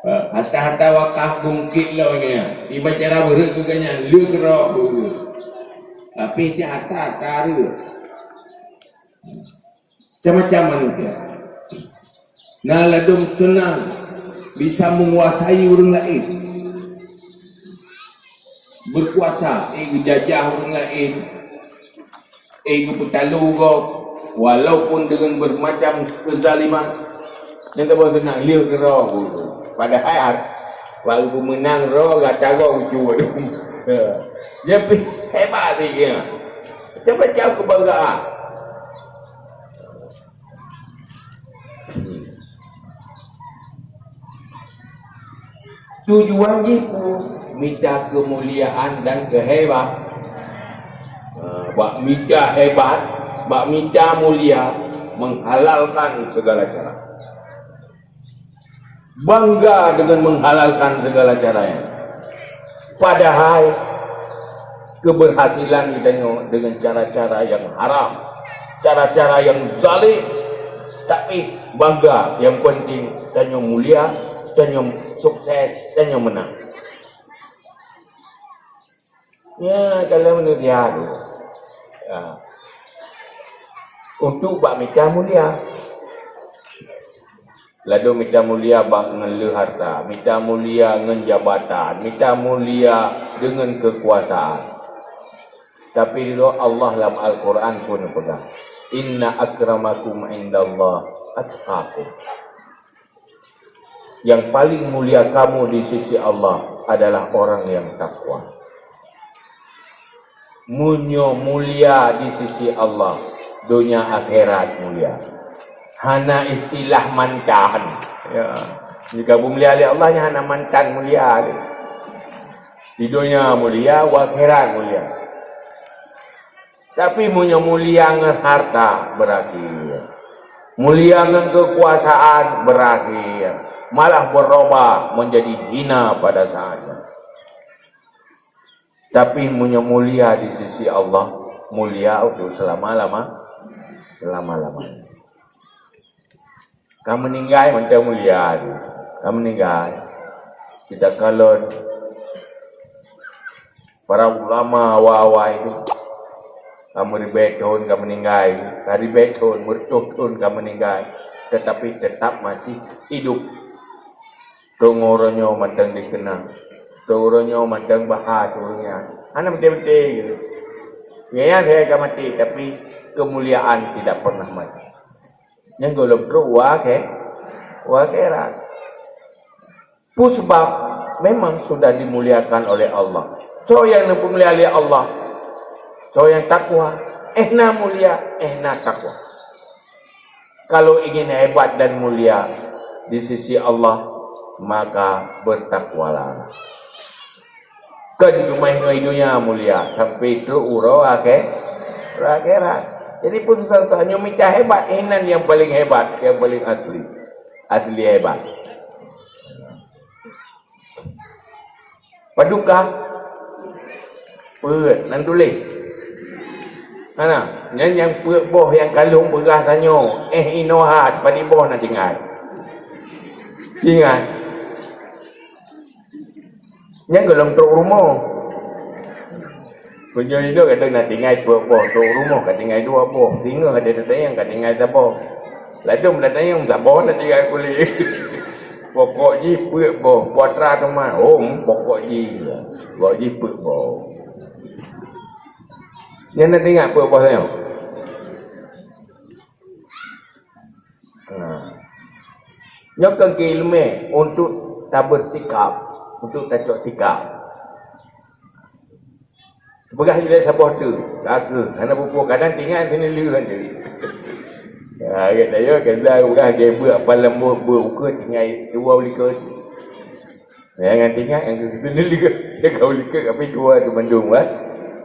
Ha, harta-harta wakaf beungkét lom nyan, iban cara beurhot keu gobnyan, lheueh keudroe. Tapi nyan ata-ata rhot. Macam-macam manusia. Na ladôm seunang bisa menguasai ureuëng laén. Berkuasa, eh, geujajah ureuëng laén. Eh, geupeutalo gob, walaupun dengan bermacam kezaliman. Nyang teuma seunang, lheueh keudroe geuh. Padahai baru peumeunang droe gata gob ucue. Jadi hebat sih ya. Macam-macam kebanggaan. Tujuan jih pun mita keumuliaan dan keuhebat. Ha, bak mita hebat, bak mita mulia, menghalalkan segala cara. Bangga dengan menghalalkan segala caranya. Padahai keberhasilan geutanyoe dengan cara-cara yang haram, cara-cara yang zalim. Tapi bangga, yang penting tanyoe mulia, tanyoe sukses, tanyoe menang. Ya, kalau manusia tu. Ya. Untuk bak mita mulia. Lalu mita mulia bak ngon le harta, mita mulia ngon jabatan, mita mulia dengan kekuasaan. Tapi dulu Allah lam Al-Quran pun peugah, "Inna akramakum indallah atqakum." Yang paling mulia kamu di sisi Allah adalah orang yang takwa. Meunyoe mulia di sisi Allah, donya akhirat mulia. Hana istilah mantan. Ya. Jika mulia lé Allah, nyan hana mantan mulia lé. Di donya mulia, u akhirat mulia. Tapi meunyoe mulia ngon harta, berakhir. Mulia ngon kekuasaan, berakhir. Malah berubah menjadi hina pada saatnya. Tapi meunyoe mulia di sisi Allah, mulia untuk selama-lama, selama-lamanya. Ka meuninggai mantong mulia tu. Ka meuninggai. Kita kalon para ulama awai-awai tu. Ka meuribèe thôn ka meuninggai. Ka ribèe thôn, meureutoh thôn ka meuninggai. Tetapi tetap masih hidup. Teuh uroe nyoe mantong dikeunang. Teuh uroe nyoe mantong bahas ureueng nyan. Hana beutôi-beutôi. Nyan saya ka maté, tapi kemuliaan tidak pernah mati. Nyan gohlom trok u akhé-, u akhirat. Peue sabab? Memang sudah dimuliakan oleh Allah. Soe nyang neupeumulia lé Allah? Soe nyang takwa. Éh na mulia, éh na takwa. Kalau ingin hebat dan mulia di sisi Allah, maka bertakwalah. Kon cuma inoe donya mulia, sampai trok uroe akhé-, uroe akhirat. Jadi pun susah, nyoe mita hebat, inan nyang paling hebat, nyang paling asli. Asli hebat. Paduka. Peuet, nan tuléh. Hana, nyan nyang peuet boh nyang kalon peugah tanyoe, éh inoe hat, padum boh na tinggai. Tinggai. Nyan gohlom trok rumoh. Meunyoe inoe kadang na tinggai peuet boh, trok rumoh ka tinggai dua boh, singoh ada datang ka tinggai saboh. Ladôm datang saboh na tinggai puléh. Pokok jih peuet boh, putra teuma, hom pokok jih. Pokok jih peuet boh. Nyan na teuingat peuet boh nyoe? Nah. Nyoe keu ileumèe untuk tabersikap, untuk tacok sikap. Peugah ilèe saboh tu, ka keuh, hana peue-peue, kadang tinggai sini leuh tu. Ha, gata yo, kadang ureueng geubeuet apa lambôt beuet ukeue tinggai dua likot. Nyang tinggai nyang keu sini leuh, nyang keu likot tapi dua tu mandum kan.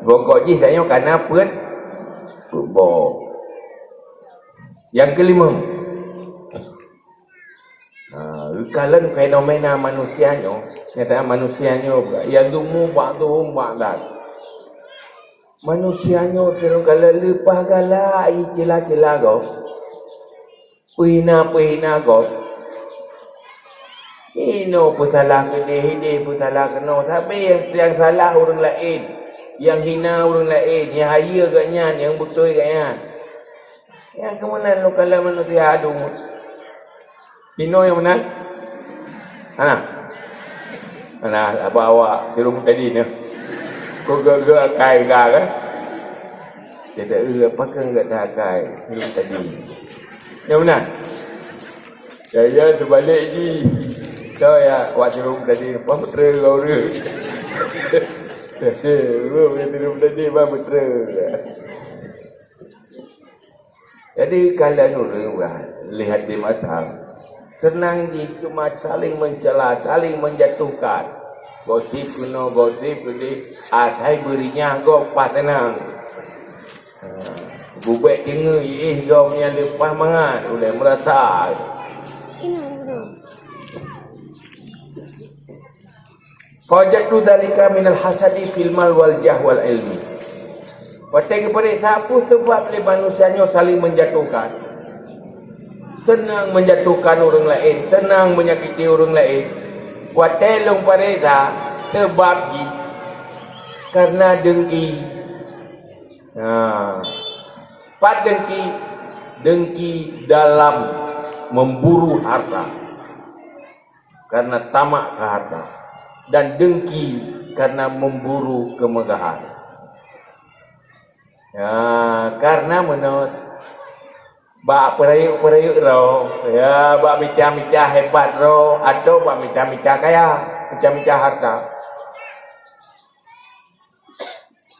Bokok jih tanyoe kana peuet, peuet boh. Nyang keulimong, ha, geukalon fenomena manusia nyoe, nyata manusia nyoe, yadumu ba'duhum ba'dan. Manusia nyoe sidroe kala leupah galak, ih, ceula-ceula gob, peuhina-peuhina gob. Inoe peusalah keudeh, ideh peusalah keunoe, sabe nyang, nyang salah ureueng laén, nyang hina ureueng laén, nyang hayeue gobnyan, nyang beutôi gobnyan. Nyang keuh meunan lôn kalon manusia adu. Inoe nyang meunan? Hana? Hana, apa awak tiru tadi nyoe? Kok geu-geu akai ga kan? Jadi, eh, apa keu geu akai tiru tadi? Nyang meunan? Ya, ya, teubalik jih. Soe ya, awak tiru tadi, apa beutôi keu ureueng? Ureueng tiru tadi, apa beutôi? Jadi, kalon ureueng bah, lihat di mata. Seunang jih cuma saling mencela, saling menjatuhkan. Gosip keunoe, gosip keudeh, asai beurinyah gob paih seunang. Ha, bubek teungeut iéh gob nyang leupah mangat, ulèe meurasa. Fawajadtu dzalika minal hasadi fil mal wal jah wal ilmi. Watèe geupareksa peue sabab lé manusia nyoe saling menjatuhkan. Seunang menjatuhkan ureueng laén, seunang menyakiti ureueng laén. Watèe lôn pareksa sabab jih karena dengki. Nah, pat dengki? Dengki dalam memburu harta. Karena tamak ke harta, dan dengki karena memburu kemegahan. Ya, karena meunan bak peurayeuk-peurayeuk droe, ya, bak mita-mita hebat droe, atau bak mita-mita kaya, mita-mita harta.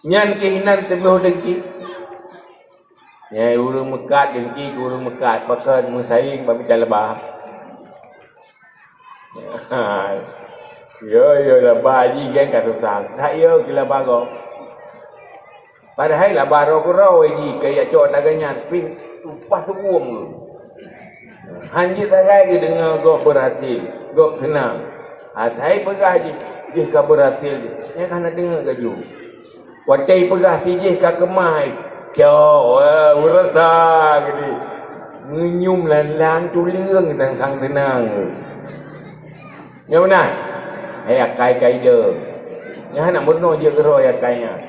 Nyan keuh inan teungoh dengki. Nyan ureuëng meukat dengki keu ureuëng meukat, pakon meusaing bak mita laba. Yo, yo, laba jih kan ka susah. That yo keu laba gob. Padahai laba droe keudroe jih ka jak cok taganyan, pih upah teubueng tu. Hanjeuet sagai geudeungoe gob beurhasil, gob seunang. Asai peugah jih, jih ka beurhasil jih. Nyan hana deungoe laju. Watée peugah si jih ka keumah, cok, wah, urasa geude. Meunyum lan-lan tuleueng sang-sang seunang. Nyan meunan. Hai akai kaideueng. Nyan hana meurunoe jeuet keudroe akai nyan.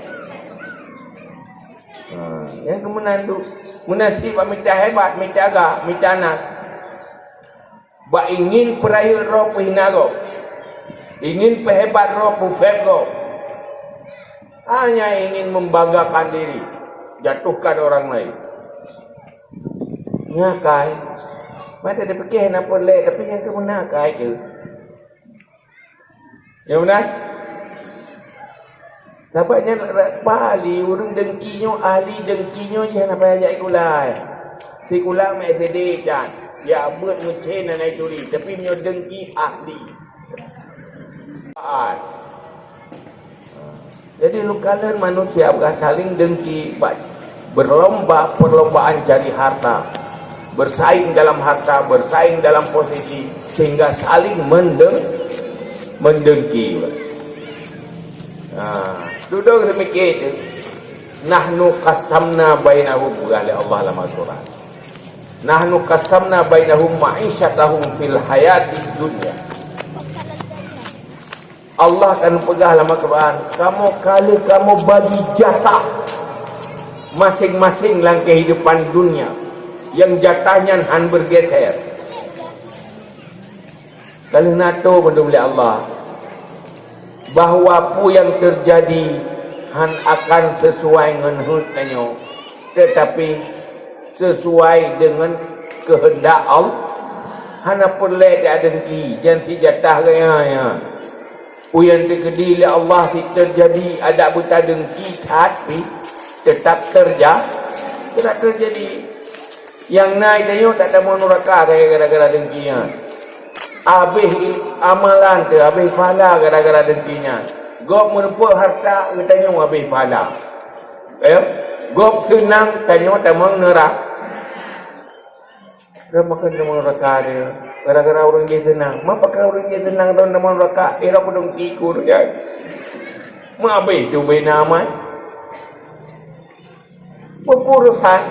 Ha, nyan keuh meunan tu. Meunan cit bak mita hebat, mita gak, mita nan. Bak ingin peurayeuk droe peuhina gob. Ingin peuhebat droe peufeb gob. Hanya ingin membanggakan diri, jatuhkan orang lain. Nyan akai. Mata dipikir hana peureulée, tapi nyang keuh meunan akai teuh. Ya meunan? Sabab nyan bali ureuëng dengki nyoe, ahli dengki nyoe jih hana payah jak sikula. Sikula meusideh can, ya beuet meucen hana turi, tapi meunyoe dengki ahli. Jadi, leukalon manusia beuka saling dengki, bak berlomba, perlombaan cari harta, bersaing dalam harta, bersaing dalam posisi, sehingga saling mendeng-, mendengki. Nah, dudoe demikian itu. "Nahnu qasamna bainahum," peugah lé Allah lam Al-Quran. "Nahnu qasamna bainahum ma'isyatahum fil hayatid dunya." Allah kan peugah lam Al-Quran, "Kamoe ka lheueh kamoe bagi jatah masing-masing lam kehidupan dunia, nyang jatah nyan han bergeser." Ka lheueh na tô bandum lé Allah, bahwa peue nyang teujadi han akan sesuai ngon heuet tanyoe, teutapi sesuai deungon keuheundak Allah. Hana peureulée tadeungki, jan sijatah gaya nyan. Peue nyang teukeudi lé Allah sit teujadi, adak beutadeungki that pih, teutap teuja-, teutap teujadi. Nyang na tanyoe tatamong nuraka gara-gara deungki nyan. Abéh amalan teuh, abéh pahala gara-gara deungki nyan. Gob meurumpok harta, geutanyoe abéh pahala. Eh, gob seunang tanyoe tamong neura-, Dah makan tamong nuraka dia. Gara-gara ureuëng jih seunang. Ma pakon ureuëng jih seunang dan tamong nuraka? Eh, dah kudong tiku tu kan. Ma abéh tu bina amai. Bepurusan.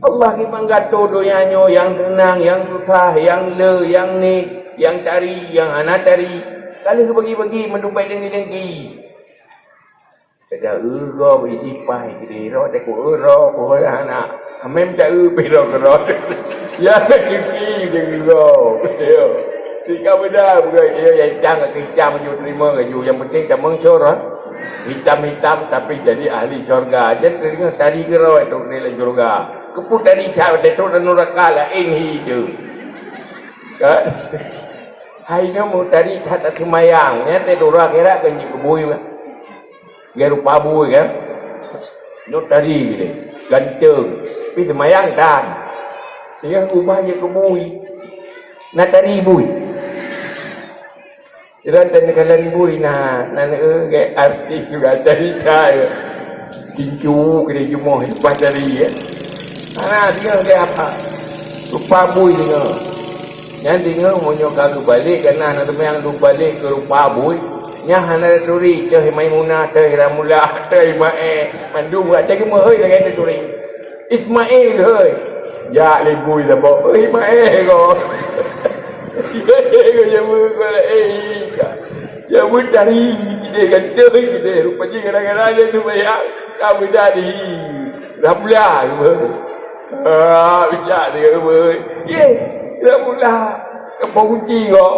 Allah ni manggato donya nyoe, nyang seunang, nyang susah, nyang le, nyang ni, nyang tari, nyang hana tari. Ka lheueh bagi-bagi meudumpai dengki-dengki. Teuga uroe bri sipai keudeh roh, teuku uroe poh hana. Amém ta eu pih roh keudroe. Ya, cuci deh uroe. Yo. Tika beda bukan dia yang cang ke cang ju terima ke ju. Yang penting tamong syurga. Hitam-hitam tapi jadi ahli syurga. Jadi teringat tari keudroe tu nilai syurga. Keput tari cak betul tu dan neraka lain hi tu. Kan? Hai nyoe meutari that seumayang, nyan teuh dura kira kan jikubui bah. Gaya rupa bui kan. Nyoe tari gini, ganteng. Tapi seumayang tan. Sehingga ubah je ke bui. Na tari bui. Jalan dan jalan bui na, na neu gaya artis juga cerita ya. Tincu kena jumoh lepas tari ya. Ana dia gaya apa? Rupa bui dengar. Nyan deungoe meunyoe ka geubalik, kana na teumanyang geubalik keu rupa bui, nyan hana taturi, teuh Maimunah, teuh Ramula, teuh Ismail, mandum buat cak geumohôi lagée taturi. Ismail geuhôi, jak lé bui saboh, "Oi, Ismail ko." Ismail ko jameun ko laén ka. Jameun tari jideh ganteng jideh, rupa jih kadang-kadang dia tu banyak ka beuda di Ramula geuhôi. Ah, bijak dia geuhôi. Ye, Ramula. Apa kunci kok?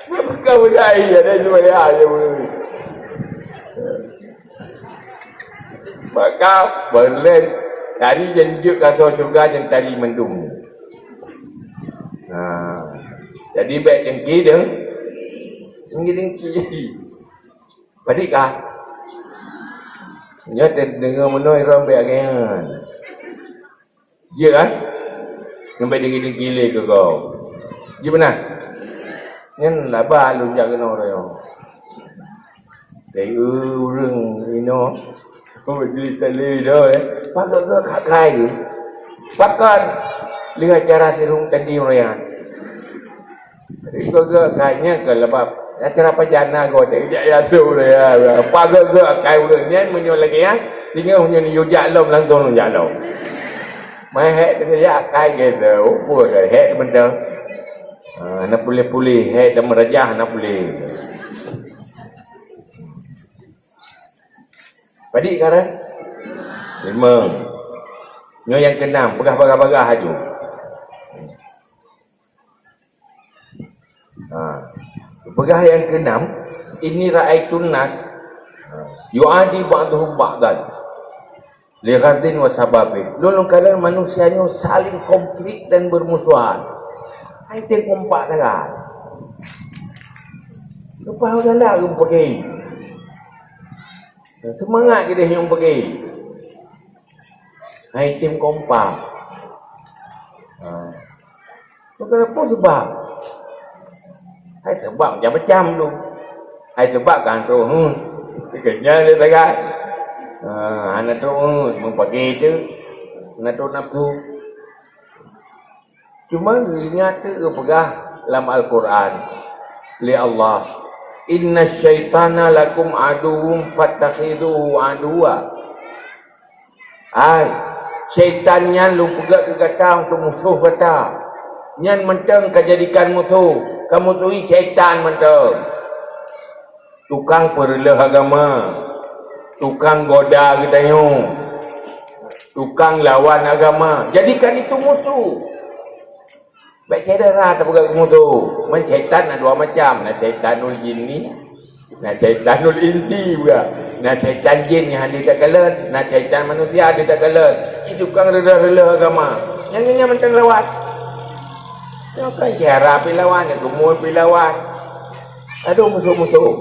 Bukan budaya, ada budaya je, budaya. Maka, boleh tari janjut kata syurga dan tari mendung. Ha. Jadi, baik dengki deng. Dengki-dengki. Padit kah? Nyoe teudeungoe meunoe droe bèk lagèe nyan. Jeuet kan? Nyoe bèk dengki-dengki lé keu gob. Jeuet meunan? Nyan laba lôn jak keunoe roh nyoe. Dari ureueng inoe, oh, jadi tadi dah, eh. Pakat ke kakai tu? Pakat lihat cara sirung tadi orang. Jadi kau ke kayaknya ke lepas. Acara pajana kau tak jak ya tu ya. Pakat ke kakai ureueng nyan meunyoe lagi ya. Tinggal meunyoe ni jak lom langsung jak lom. Mai hek tu ya kai ke tu. Apa ke hek benda? Ha, nak pulih-pulih, hek dan merajah nak pulih. Padit kah dah? Lima. Nyoe nyang keenam, peugah bagah-bagah aju. Ha. Peugah nyang keenam, "Inni ra'aitun nas, ha, yu'adi ba'duhum ba'dan, li ghadin wa sababin." Lôn, lôn kalon manusia nyoe saling konflik dan bermusuhan. Hai teuh kompak sagai. Leupah galak geupeugi. Seumangat keudeh nyang peugi. Hai tem kompak. Ha. Bukan apa sebab. Hai sebab macam-macam tu. Hai sebab kan tu. Hmm. Kenyang dia tegas. Ha, hana tu, hmm, meupakai tu. Hana tu nafsu. Cuma geuingat teuh geupeugah lam Al-Quran lé Allah, "Inna syaitana lakum aduwwun fattakhidhuhu aduwwa." Hai, syaitan nyan lôn peugah keu gata untuk musoh gata. Nyan mantong kajadikan musoh, kamusohi syaitan mantong. Tukang peureuloh agama, tukang goda geutanyoe, tukang lawan agama, jadikan itu musuh. Bèk syedara tapeugah musoh. Man syaitan na dua macam, na syaitanul jinni, na syaitanul insi juga. Na syaitan jin nyang hana takalon, na syaitan manusia hana takalon. Itu tukang reuloh-reuloh agama. Nyang nyan mantong lawan. Nyoe kan syedara pi lawan, nyoe geumue pi lawan. Aduh musuh-musuh.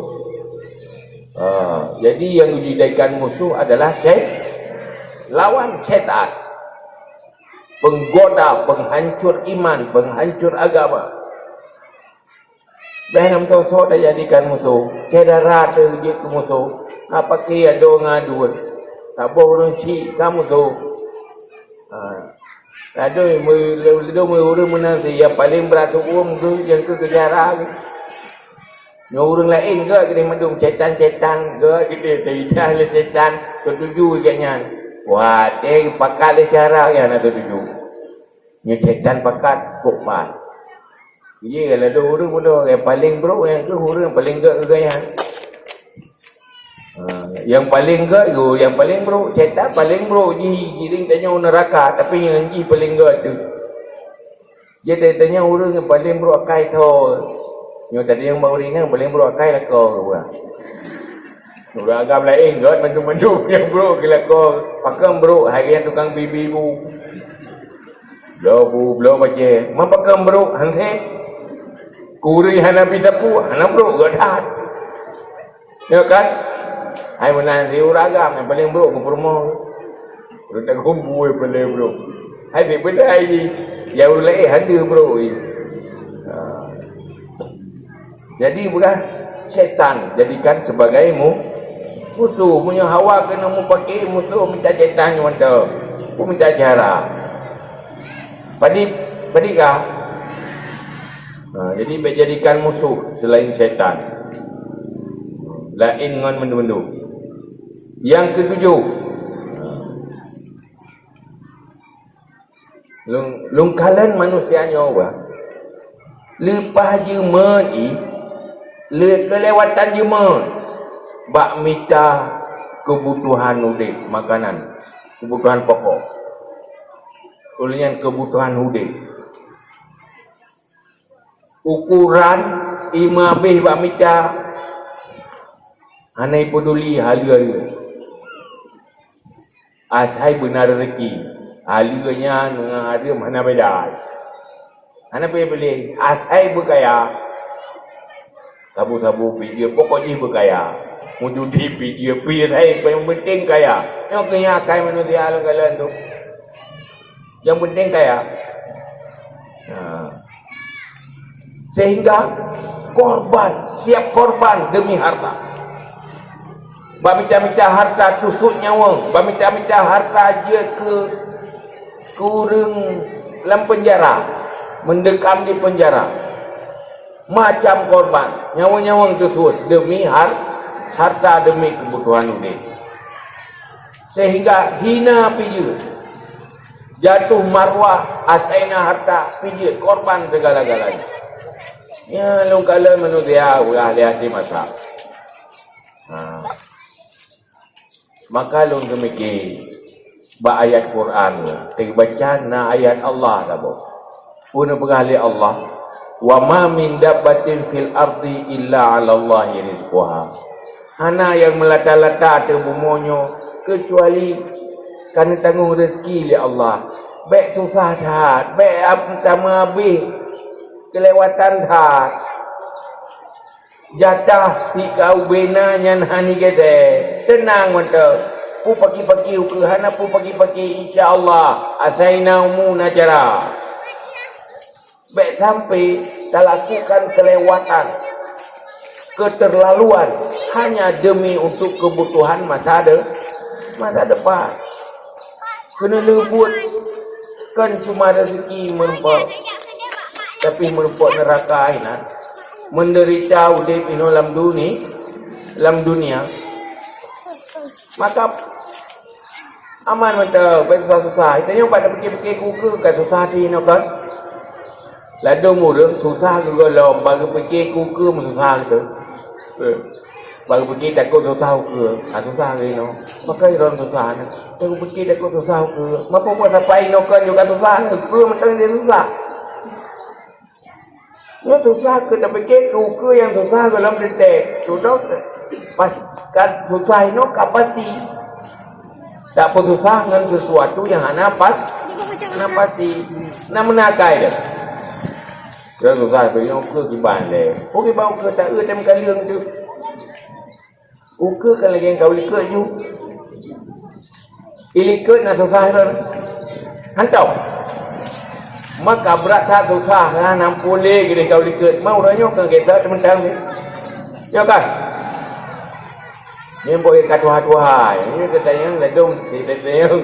Ha, jadi yang dijadikan musuh adalah syai-, lawan syaitan. Penggoda, penghancur iman, penghancur agama. Dah nam toh sok dah jadikan musuh. Syedara teuh jeuet keu musuh. Apa ke ado ngadun? Saboh ureueng syik ka musoh. Ha. Ladôm meu-, ladôm meu ureueng meunan si nyang paleng brat tu'uem geuh nyang keu keujara geuh. Nyoe ureueng laén geuh keudeh mandum setan-setan geuh keudeh teuindah lé setan teutuju geuh nyan. Watèe pakat lé cara nyang na teutuju. Nyoe setan pakat kok pat. Iya, ladôm ureueng bunoe nyang paleng brok nyang keu ureueng paleng gèt keu gaya. Ha, nyang paleng gèt, yo, nyang paleng brok, setan paleng brok jih, jiring tanyoe neuraka, tapi nyang jih paleng gèt tu. Jadi tanyoe ureueng nyang paleng brok akai tho. Nyoe tadi nyang baru inong paleng brok akai lakoe. Ureueng agam laén gèt mandum-mandum nyang brok keu lakoe. Pakon brok, hai nyang tukang bibi bu. Bloe bu, bloe bajèe. Man pakon brok, han sép. Keu ureueng hana bi sapeue, hana brok gèt that. Ya kan? Hai meunan si ureueng agam nyang paleng brok keu peurumoh. Ureueng tagumbui paleng brok. Hai si beudai jih. Ya ureueng laén han deuh brok jih. Ha. Jadi peugah setan jadikan sebagai mu-, musuh. Meunyoe Hawa keuneuk mupake musuh, mita setan nyoe mantong. Peue mita cara? Padit, padit kah? Ha, jadi bèk jadikan musuh selain setan. Laén ngon mandum-mandum. Nyang keutujoh, lôn, lôn kalon manusia nyoe, bah. Leupah jeumeuen jih, le-, keulewatan jeumeuen bak mita keubutuhan udép, makanan, keubutuhan pokok. Ulôn nyan keubutuhan udép. Ukoran imeubah bak mita, hana ipeuduli haleue-haleue. Asai beuna rezeki, haleue nyan ngon hareuem hana beda. Hana piléh-piléh, asai beukaya. Sabu-sabu pih jeuet, pokok jih beukaya. Meujudi pih jeuet, pih sai, yang penting kaya. Nyoe keuh nyang akai manusia lôn kalon tu. Yang penting kaya. Nah. Sehingga korban, siap korban demi harta. Bak mita-mita harta tusut nyawöng, bak mita-mita harta jeuet keu, keu ureuëng lam penjara, meundekam di penjara. Macam korban, nyawöng-nyawöng tusut demi har-, harta, demi keubutuhan udeb. Sehingga hina pih jeuet. Jatuh marwah, asai na harta, pih jeuet korban segala-galanya. Nyan lôn kalon manusia, ulah lé até masa. Ha. Maka lôn teumike bak ayat Quran nyoe, teubaca na ayat Allah saboh. Peue neupeugah lé Allah, "Wa ma min dabbatin fil ardi illa 'alallahi rizquha." Hana nyang meulata-lata ateueh bumoe nyoe keucuali ka neutanggong rezeki lé Allah. Bék susah that, bék ab-, tameuabéh keulewatan that. Jatah tika ubena nyan hana geude. Teunang mantong. Peue paki-paki ukeue, hana peue paki-paki, insya Allah asai na umu na cara. Bék sampai talakukan keulewatan, keuteurlaluan hanya demi untuk keubutuhan masa de-, masa depan. Keuneulheueh buet kon cuma rezeki meurumpok, tapi meurumpok neuraka inan. Meundeurita udeb inoe lam duni-, lam dunia, maka aman mantong, bék susah-susah. Tanyoe pat tapike-pike keu ukeue ka susah teuh inoe kon. Ladôm ureuëng susah geugohlom, bak geupike keu ukeue meususah teuh. Eh, bak geupike takot susah ukeue, ha, susah lagée nyoe. Pakon droe susah nyoe? Bak geupike takot susah ukeue. Mapa buet sapai inoe kon juga susah, ukeue mantong jadi susah. Nyoe susah keu tapike keu ukeue nyang susah gohlom teuntée. Sudah pas ka susah inoe ka pasti. Tak peususah ngon sesuatu nyang hana pas-, hana pasti. Na meunakai dah. Nyoe susah tu nyoe ukeue kiban lé. Ukeue kiban ukeue tak eu tem kaleueng tu. Ukeue kan lagée kawan likot ju. Ilikot na susah tu. Hantom. Maka brat that susah lah nampun lé geude kawan likot. Mau uroe nyoe kan kita teumantang ni. Ya kan? Nyoe bak ka tuha-tuha, nyoe geutanyong ladom, geutanyong.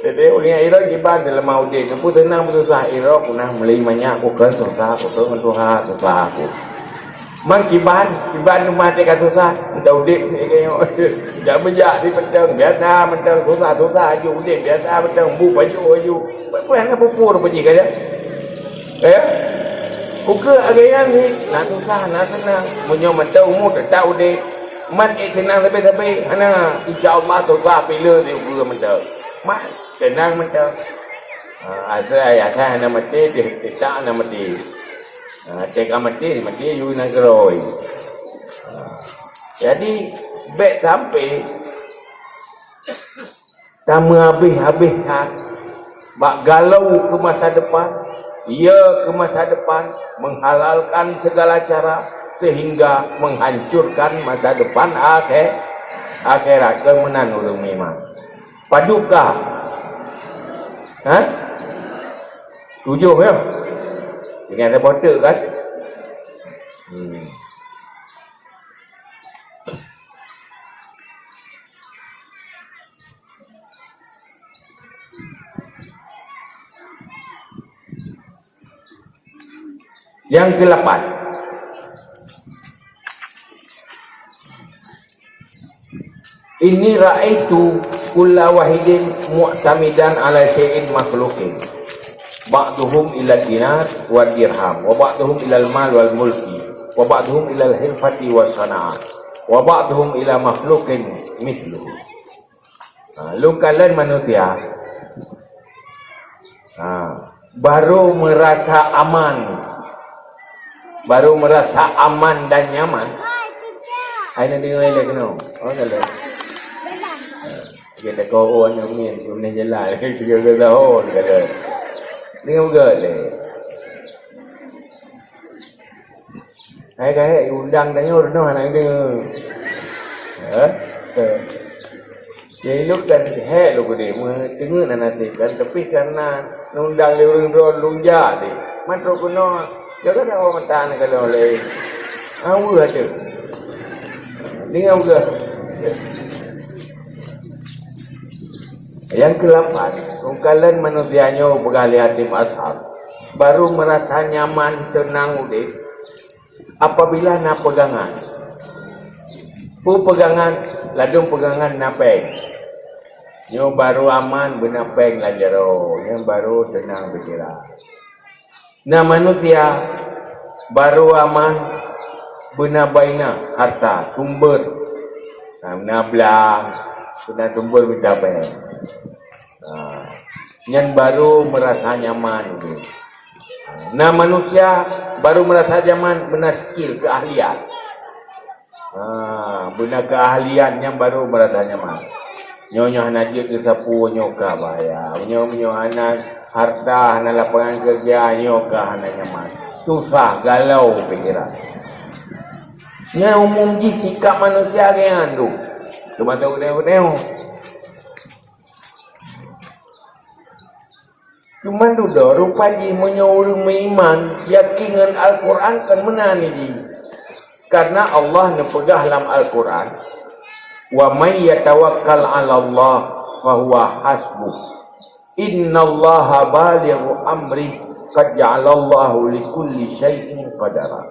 Jadi, ureuëng irok kiban dalam udeb, nyoe peue teunang peue susah, irok peue na meuli manyak, peue keu susah, peue keu ngon tuha, susah aku. Man kiban, kiban teuma teuka susah, entah udeb, jak beujak di penteng, biasa menteng, susah, susah aju udeb, biasa menteng, bu baju aju. Peue hana pupur beuji ka ya. Eh? Ukeue agaian ni, na susah, na seunang. Meunyoe mantong umu teutap udeb, mat ék seunang sabe-sabe, hana, insya Allah susah pih le si ukeue mantong. Mat, seunang mantong. Ha, asai, asai hana maté, teuh, teutak hana maté. Ha, teuka maté, maté yue na keurôi. Ha. Jadi, bék sampai tameuhabéh-habéh that bak galau keu masa depan, ya keu masa depan, menghalalkan segala cara sehingga menghancurkan masa depan akhé-, akhirat. Keu meunan ureuëng meuiman. Padub kah? Ha? Tujoh ya? Ingat ada botak kan? Hmm. Yang kelapan. Inni ra'aitu kulla wahidin mu'tamidan ala syai'in makhluqin. Ba'duhum ila dinar wa dirham, wa ba'duhum ilal mal wal mulki, wa ba'duhum ilal hirfati was sana'ah, wa ba'duhum ila makhluqin misluhu. Ha, lôn kalon manusia. Ha, baru merasa aman. Baru merasa aman dan nyaman. Hai na deungoe lé keunoe. Oh, kalon. Ha, kita kau oh, aneuk min, tu ni jelas. Tiga belas tahun, kalon. Deungoe lé. Hai ka hék undang tanyoe, reunoh hana deungoe. Eh? Eh. Jadi lôn kan hék lôn keudeh, meuteungeut hana sép kan, tapi karena undang lé ureueng droe lôn jak deh. Mantong keunoe, jaga dak awak mata ni kalau laén. Aweueh aja. Dengar udah. Yang kelapan, ungkalan manusia nyoe peugah lé Hatim Asham, baru merasa nyaman, tenang udép. Apabila na peugangan, peue peugangan, ladôm peugangan na péng. Nyoe barô aman beuna péng lam jaroe, nyan barô teunang pikiran. Na manusia barô aman beuna baina harta, sumber. Na, na blang, beuna sumber mita péng. Ha, nyan barô meurasa nyaman. Na manusia barô meurasa nyaman beuna skill, keuahlian. Ha, beuna keuahlian nyan barô meurasa nyaman. Nyoe, nyoe hana jeuet keu sapeue, nyoe ka bahaya. Nyoe, nyoe hana harta, hana lapangan kerja, nyoe ka hana nyaman. Susah, galau pikiran. Nyan umum jih sikap manusia geuh nyan tu. Teuma tahu deh, deh. Cuman dudoe rupa jih meunyoe ureueng meuiman, yakin ngon Al-Quran, kan meunan jih. Karena Allah neupeugah lam Al-Quran, "Wa may yatawakkal 'alallah fahuwa hasbuh. Innallaha balighu amrih, qad ja'alallahu likulli syai'in qadara."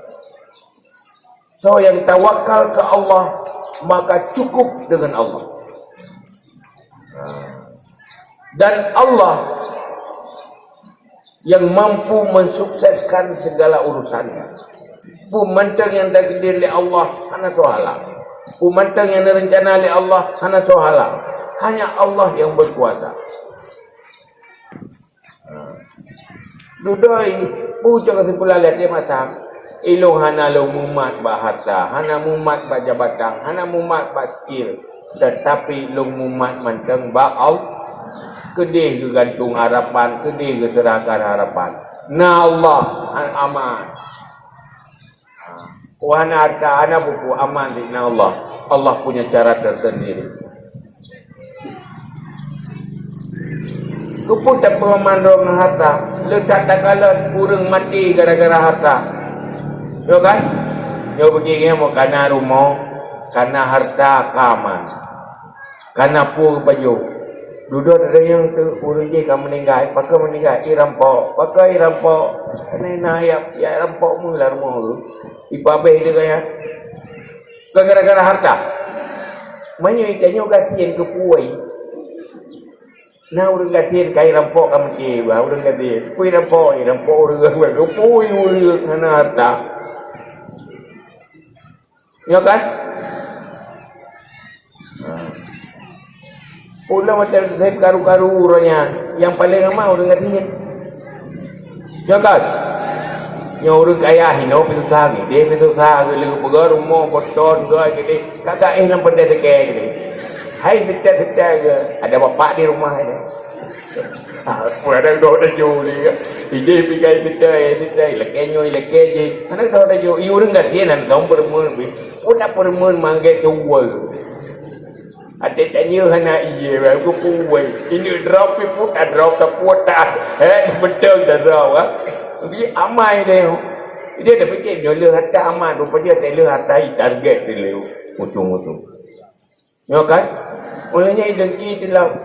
Soe nyang tawakal keu Allah, maka cukup deungon Allah. Dan Allah nyang mampu mensukseskan segala urusannya. Peue mantong nyang takdir lé Allah hana soe halang. Peue mantong nyang neurencana lé Allah hana soe halang. Hanya Allah nyang berkuasa. Dudoe, peue cok keusimpulan lé Hatim Asham, ilôn hana lôn mumat bak harta, hana mumat bak jabatan, hana mumat bak skill, tetapi lôn mumat mantong bak Allah. Keudeh geugantung harapan, keudeh geuseurahkan harapan. Na Allah, aman. Wahana harta, hana buku aman di Allah. Allah punya cara tersendiri. Keupeue tapeuaman droe ngon harta? Le that takalon ureueng maté gara-gara harta. Yo kan? Yo bagi nyoe, kana rumoh, kana harta ka aman. Kana peue pajoh. Dudoe teudeungoe teuh ureueng jih ka meuninggai, pakon meuninggai, irampok. Pakon irampok? Karena na ya, ya rampok meulalu rumoh tu. Ipabeh dia kaya. Bukan gara-gara harta. Meunyoe tanyoe gasien keu peue? Na ureueng gasien ka irampok ka meuti, bah ureueng gasien. Peue irampok? Irampok ureueng keu peue ureueng hana harta. Ya kan? Ha. Ulama teuh karu-karu uroe nyan, nyang paleng aman ureueng gasien. Ya kan? Nyoe ureueng kaya hinoe pih susah, geude pih susah, geuleupeugah rumoh, boton, geuh geude, ka gaéh lam peundeh teuke geude. Hai seutet-seutet geuh, ada bapak di rumah ini. Ah, pun ada doh daju ni kan. Ide pikai pitai, pitai, lakée nyoe, lakée jih. Mana doh daju? I ureueng gasien nan dong peureumeun bih. Pun nak peureumeun manggée tuwoe. Até tanya hana ié, bah, ku puwoe. Ini drop pi pun tak drop, tak puwoe tak. Eh, betul tak drop, ah. Jadi amai deh. Dia dah fikir, nyoe le harta aman, rupanya tak le harta, target dia le. Ujung-ujung. Nyoe kan? Mulanya dengki teulam.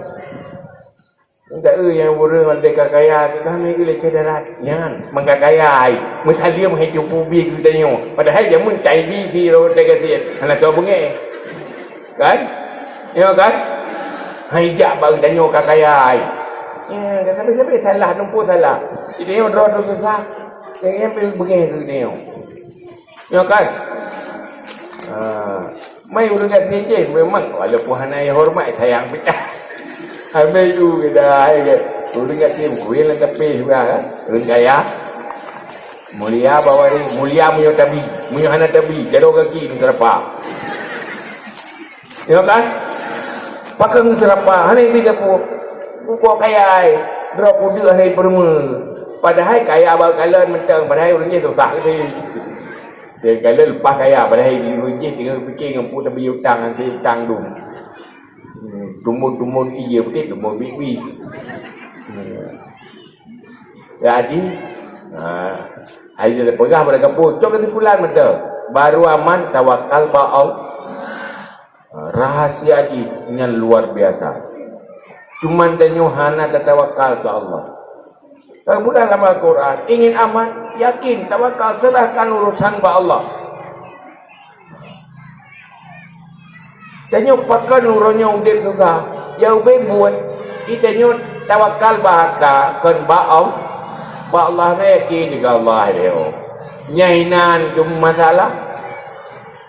Ndak eu nyang ureueng ladai ka kaya, teuka mi geuleceh darat. Nyan, mangka kaya ai. Meusaleuem hai cupu bi geutanyoe. Padahai jameun cai bi si rot dai gasien. Hana soe beungéh. Kan? Nyoe kan? Hai jak bak geutanyoe ka kaya ai. Ya, tapi-tapi salah, numpuk salah. Geutanyoe droe tu susah. Nyang pih beungéh geutanyoe. Nyoe kan? Ha, mai ureueng gasien jih memang walaupun hana hormat sayang pih. Habéh tu kita hai ke ureueng gasien kui lam tapi sudah kan? Ureueng kaya. Mulia bawai, mulia meunyoe tabi, meunyoe hana tabi, jaroe gaki meuseurapa. Ya kan? Pakon seurapa, hana ibi sapeue. Buko kaya ai, droe kudeuk hana ipeureumeun. Padahai kaya bak kalon mantong, padahai ureueng nyan susah geutanyoe. Kadang leupah kaya, padahai di jih teungoh pikir ngon peue tabri utang, nanti utang dum. Hmm, tumbon-tumbon ie putih, tumbon bibi. Hmm. Jadi, ha, hai dia peugah pada kampung, cok kesimpulan mata. Baru aman, tawakal bak Allah. Ha, rahasia jih nyan luar biasa. Cuman tanyoe hana tatawakal keu Allah. Ka geupeugah lam Al-Quran, ingin aman, yakin, tawakal, serahkan urusan bak Allah. Tanyoe pakon uroe nyoe udeb susah, ya ubé buet. Di tanyoe tawakal bak harta, kon bak Allah. Bak Allah na yakin keu Allah dia. Nyan inan tu masalah.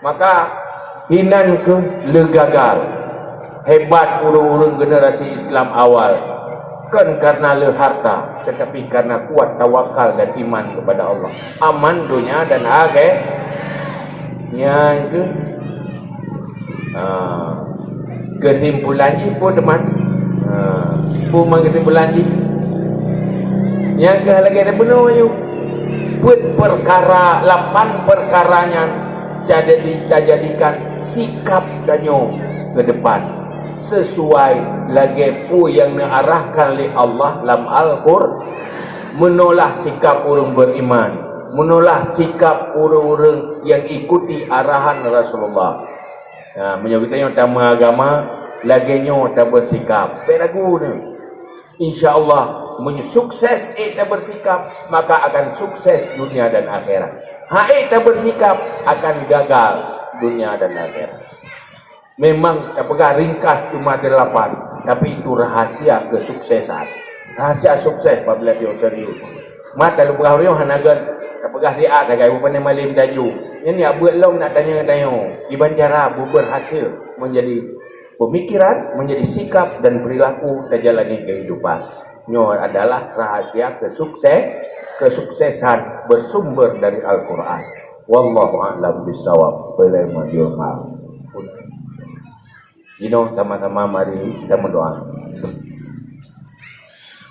Maka inan keuh le gagal. Hebat ureuëng-ureuëng generasi Islam awal, kon karena le harta, tetapi karena kuat tawakal dan iman kepada Allah. Aman dunia dan akhirat. Nyan keuh. Ha. Kesimpulan jih peue teuma? Ha. Peue man kesimpulan jih? Nyan keuh lagée bunoe nyoe. Peuet perkara, lapan perkara nyan jadi, tajadikan sikap tanyoe ke depan sesuai lagée peue nyang neuarahkan lé Allah lam Al-Qur-, meunolah sikap ureuëng beriman, meunolah sikap ureuëng-ureuëng nyang ikuti arahan Rasulullah. Ha, meunyoe geutanyoe tameugama, lagée nyoe tabeusikap, bék ragu neuh. Insya Allah, meunyoe sukses ék tabeusikap, maka akan sukses dunia dan akhirat. Hana ék tabeusikap, akan gagal dunia dan akhirat. Memang tapeugah ringkas cuma delapan, tapi itu rahasia kesuksesan. Rahasia sukses apabila dia serius. Mata lu peugah ureuëng hana gét, tapeugah siat sagai, bukan malem daju. Nyan ya buet lom nak tanya-tanya. Iban cara berhasil menjadi pemikiran, menjadi sikap dan perilaku tajalani kehidupan. Nyoe adalah rahasia kesukses, kesuksesan bersumber dari Al-Quran. Wallahu a'lam bishawab. Boleh majul maaf. Inoe sama-sama mari kita berdoa.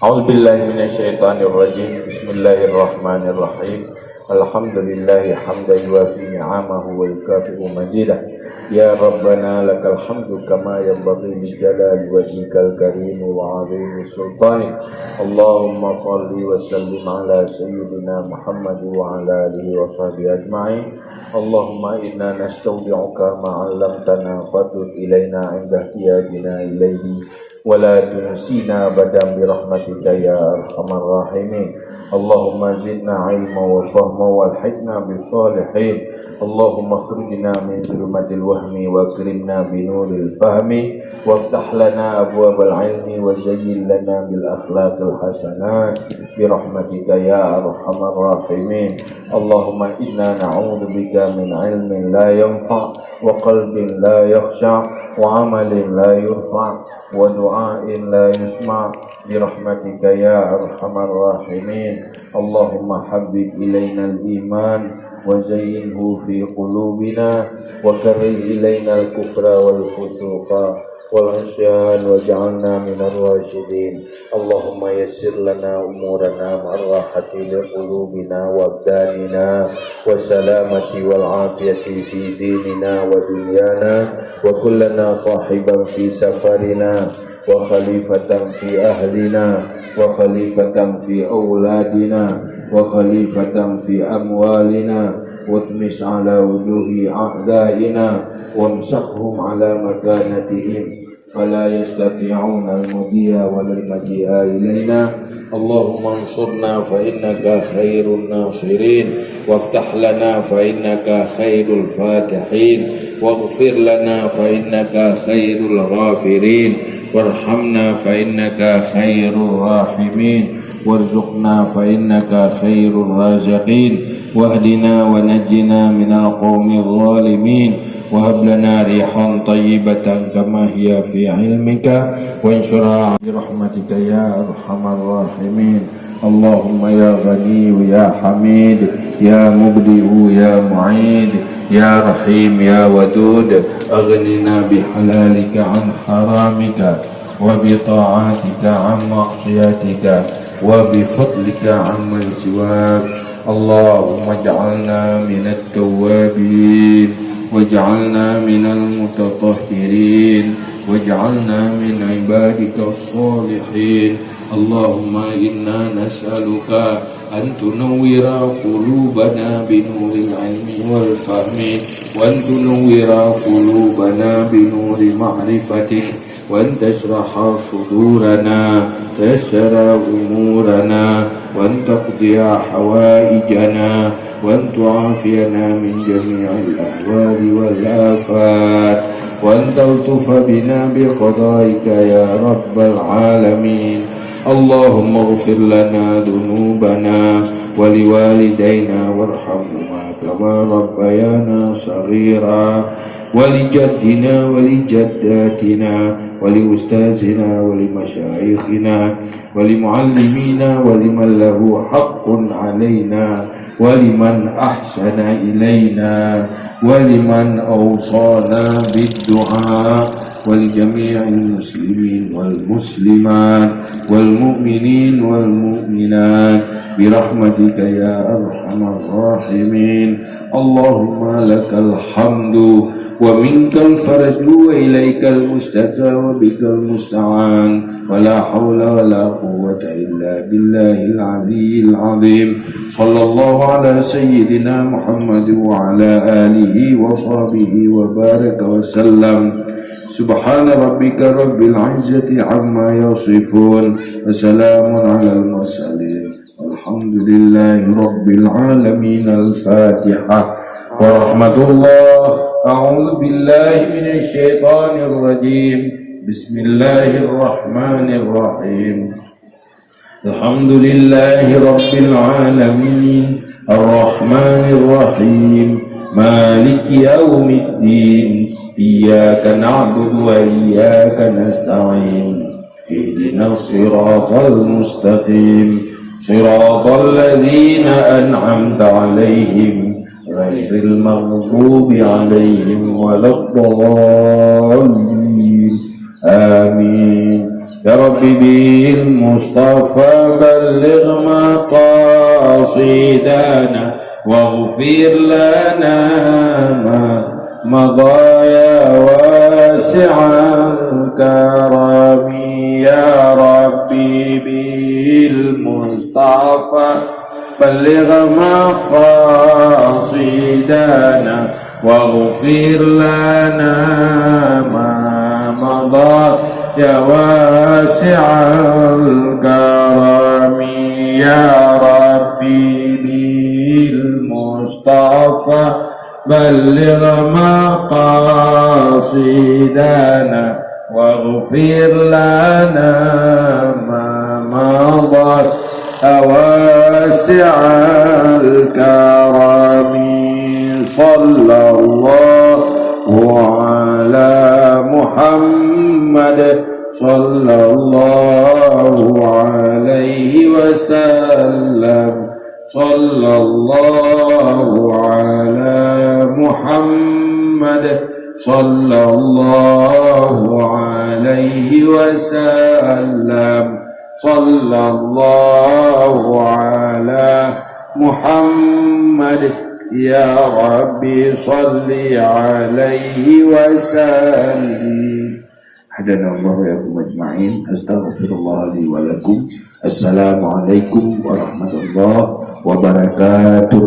A'udzubillahi minasyaitonirrajim. Bismillahirrahmanirrahim. Alhamdulillahi hamdan yuwafi ni'amahu wa yukafi'u mazidah. Ya Rabbana lakal hamdu kama yanbaghi li jalali wajhikal karim wa 'azimi sultanik. Allahumma shalli wa sallim ala sayyidina Muhammad wa ala alihi wa sahbihi ajma'in. Allahumma inna nastaudi'uka ma 'allamtana fardud ilaina 'inda ihtiyajina ilaihi wa la tunsina abadan bi rahmatika ya arhamar rahimin. Allahumma zidna ilma wa fahma wa alhiqna bis salihin. Allahumma akhrijna min zulumatil wahmi wa akrimna bi nuril fahmi waftah lana abwabal ilmi wa zayyil lana bil akhlaqil hasanat bi rahmatika ya arhamar rahimin. Allahumma inna na'udzubika min ilmin la yanfa' wa qalbin la yakhsha' wa amalin la yurfa' wa du'ain la yusma' bi rahmatika ya arhamar rahimin. Allahumma habbib ilainal iman wa zayyinhu fi qulubina wa karrih ilainal kufra wal fusuqa wal 'isyan waj'alna minar rasyidin. Allahumma yassir lana umurana ma'ar rahati li qulubina wa abdanina wa salamati wal afiyati fi dinina wa dunyana wa kullana sahiban fi safarina wa khalifatan fi ahlina wa khalifatan fi auladina wa khalifatan fi amwalina wa tmis ala wujuhi a'daina wa msakhum ala makanatihim fala yastati'una al-mudhiya wa lal maji'a ilaina. Allahumma ansurna fa innaka khairun nasirin, waftah lana fa innaka khairul fatihin, waghfir lana fa innaka khairul ghafirin, warhamna fa innaka khairur rahimin, warzuqna fa innaka khairur raziqin, wahdina wa najjina minal qaumidh dhalimin. Wa hab lana rihan thayyibatan kama hiya fi ilmika, wa anshurha bi rahmatika ya arhamar rahimin. Allahumma ya Ghaniyyu ya Hamid, ya Mubdi'u ya Mu'id, ya Rahim ya Wadud, aghnina bi halalika an haramika, wa bi ta'atika an ma'siyatika, wa bi fadlika amman siwak. اللهم اجعلنا من التوابين، واجعلنا من المتطهرين، واجعلنا من عبادك الصالحين. اللهم إنا نسألك أن تنور قلوبنا بنور العلم والفهم، وأن تنور قلوبنا بنور معرفتك، وأن تشرح صدورنا، تيسر أمورنا، وأن تقضي حوائجنا، وأن تعافينا من جميع الأهوال والآفات، وأن تلطف بنا بقضائك يا رب العالمين. اللهم اغفر لنا ذنوبنا ولوالدينا وارحمهما كما ربيانا صغيرا، ولجدنا ولجداتنا ولأستاذنا ولمشايخنا ولمعلمينا ولمن له حق علينا ولمن أحسن إلينا ولمن أوصانا بالدعاء ولجميع المسلمين والمسلمات والمؤمنين والمؤمنات برحمتك يا أرحم الراحمين. اللهم لك الحمد ومنك الفرج وإليك المشتكى وبك المستعان، ولا حول ولا قوة إلا بالله العلي العظيم. صلى الله على سيدنا محمد وعلى آله وصحبه وبارك وسلم. سبحان ربك رب العزة عما يصفون، وسلام على المرسلين، والحمد لله رب العالمين. الفاتحة. ورحمة الله. أعوذ بالله من الشيطان الرجيم. بسم الله الرحمن الرحيم. الحمد لله رب العالمين. الرحمن الرحيم. مالك يوم الدين. إياك نعبد وإياك نستعين. اهدنا الصراط المستقيم. صراط الذين أنعمت عليهم غير المغضوب عليهم ولا الضالين. آمين. يا رب بالمصطفى بلغ مقاصدنا واغفر لنا ما مضى يا واسع الكرم. يا رب بالمصطفى بلغ مقاصدنا واغفر لنا ما مضى يا واسع الكرم. يا رب بالمصطفى بلغ مقاصدنا واغفر لنا ما مضى يا واسع الكرم. صلى الله على محمد، صلى الله عليه وسلم. صلى الله على محمد، صلى الله عليه وسلم. صلى الله على محمد. يا رب صل عليه وسلم. Hadanallahu wa iyyakum ajma'in. Astaghfirullah li wa lakum. Assalamualaikum warahmatullahi wabarakatuh.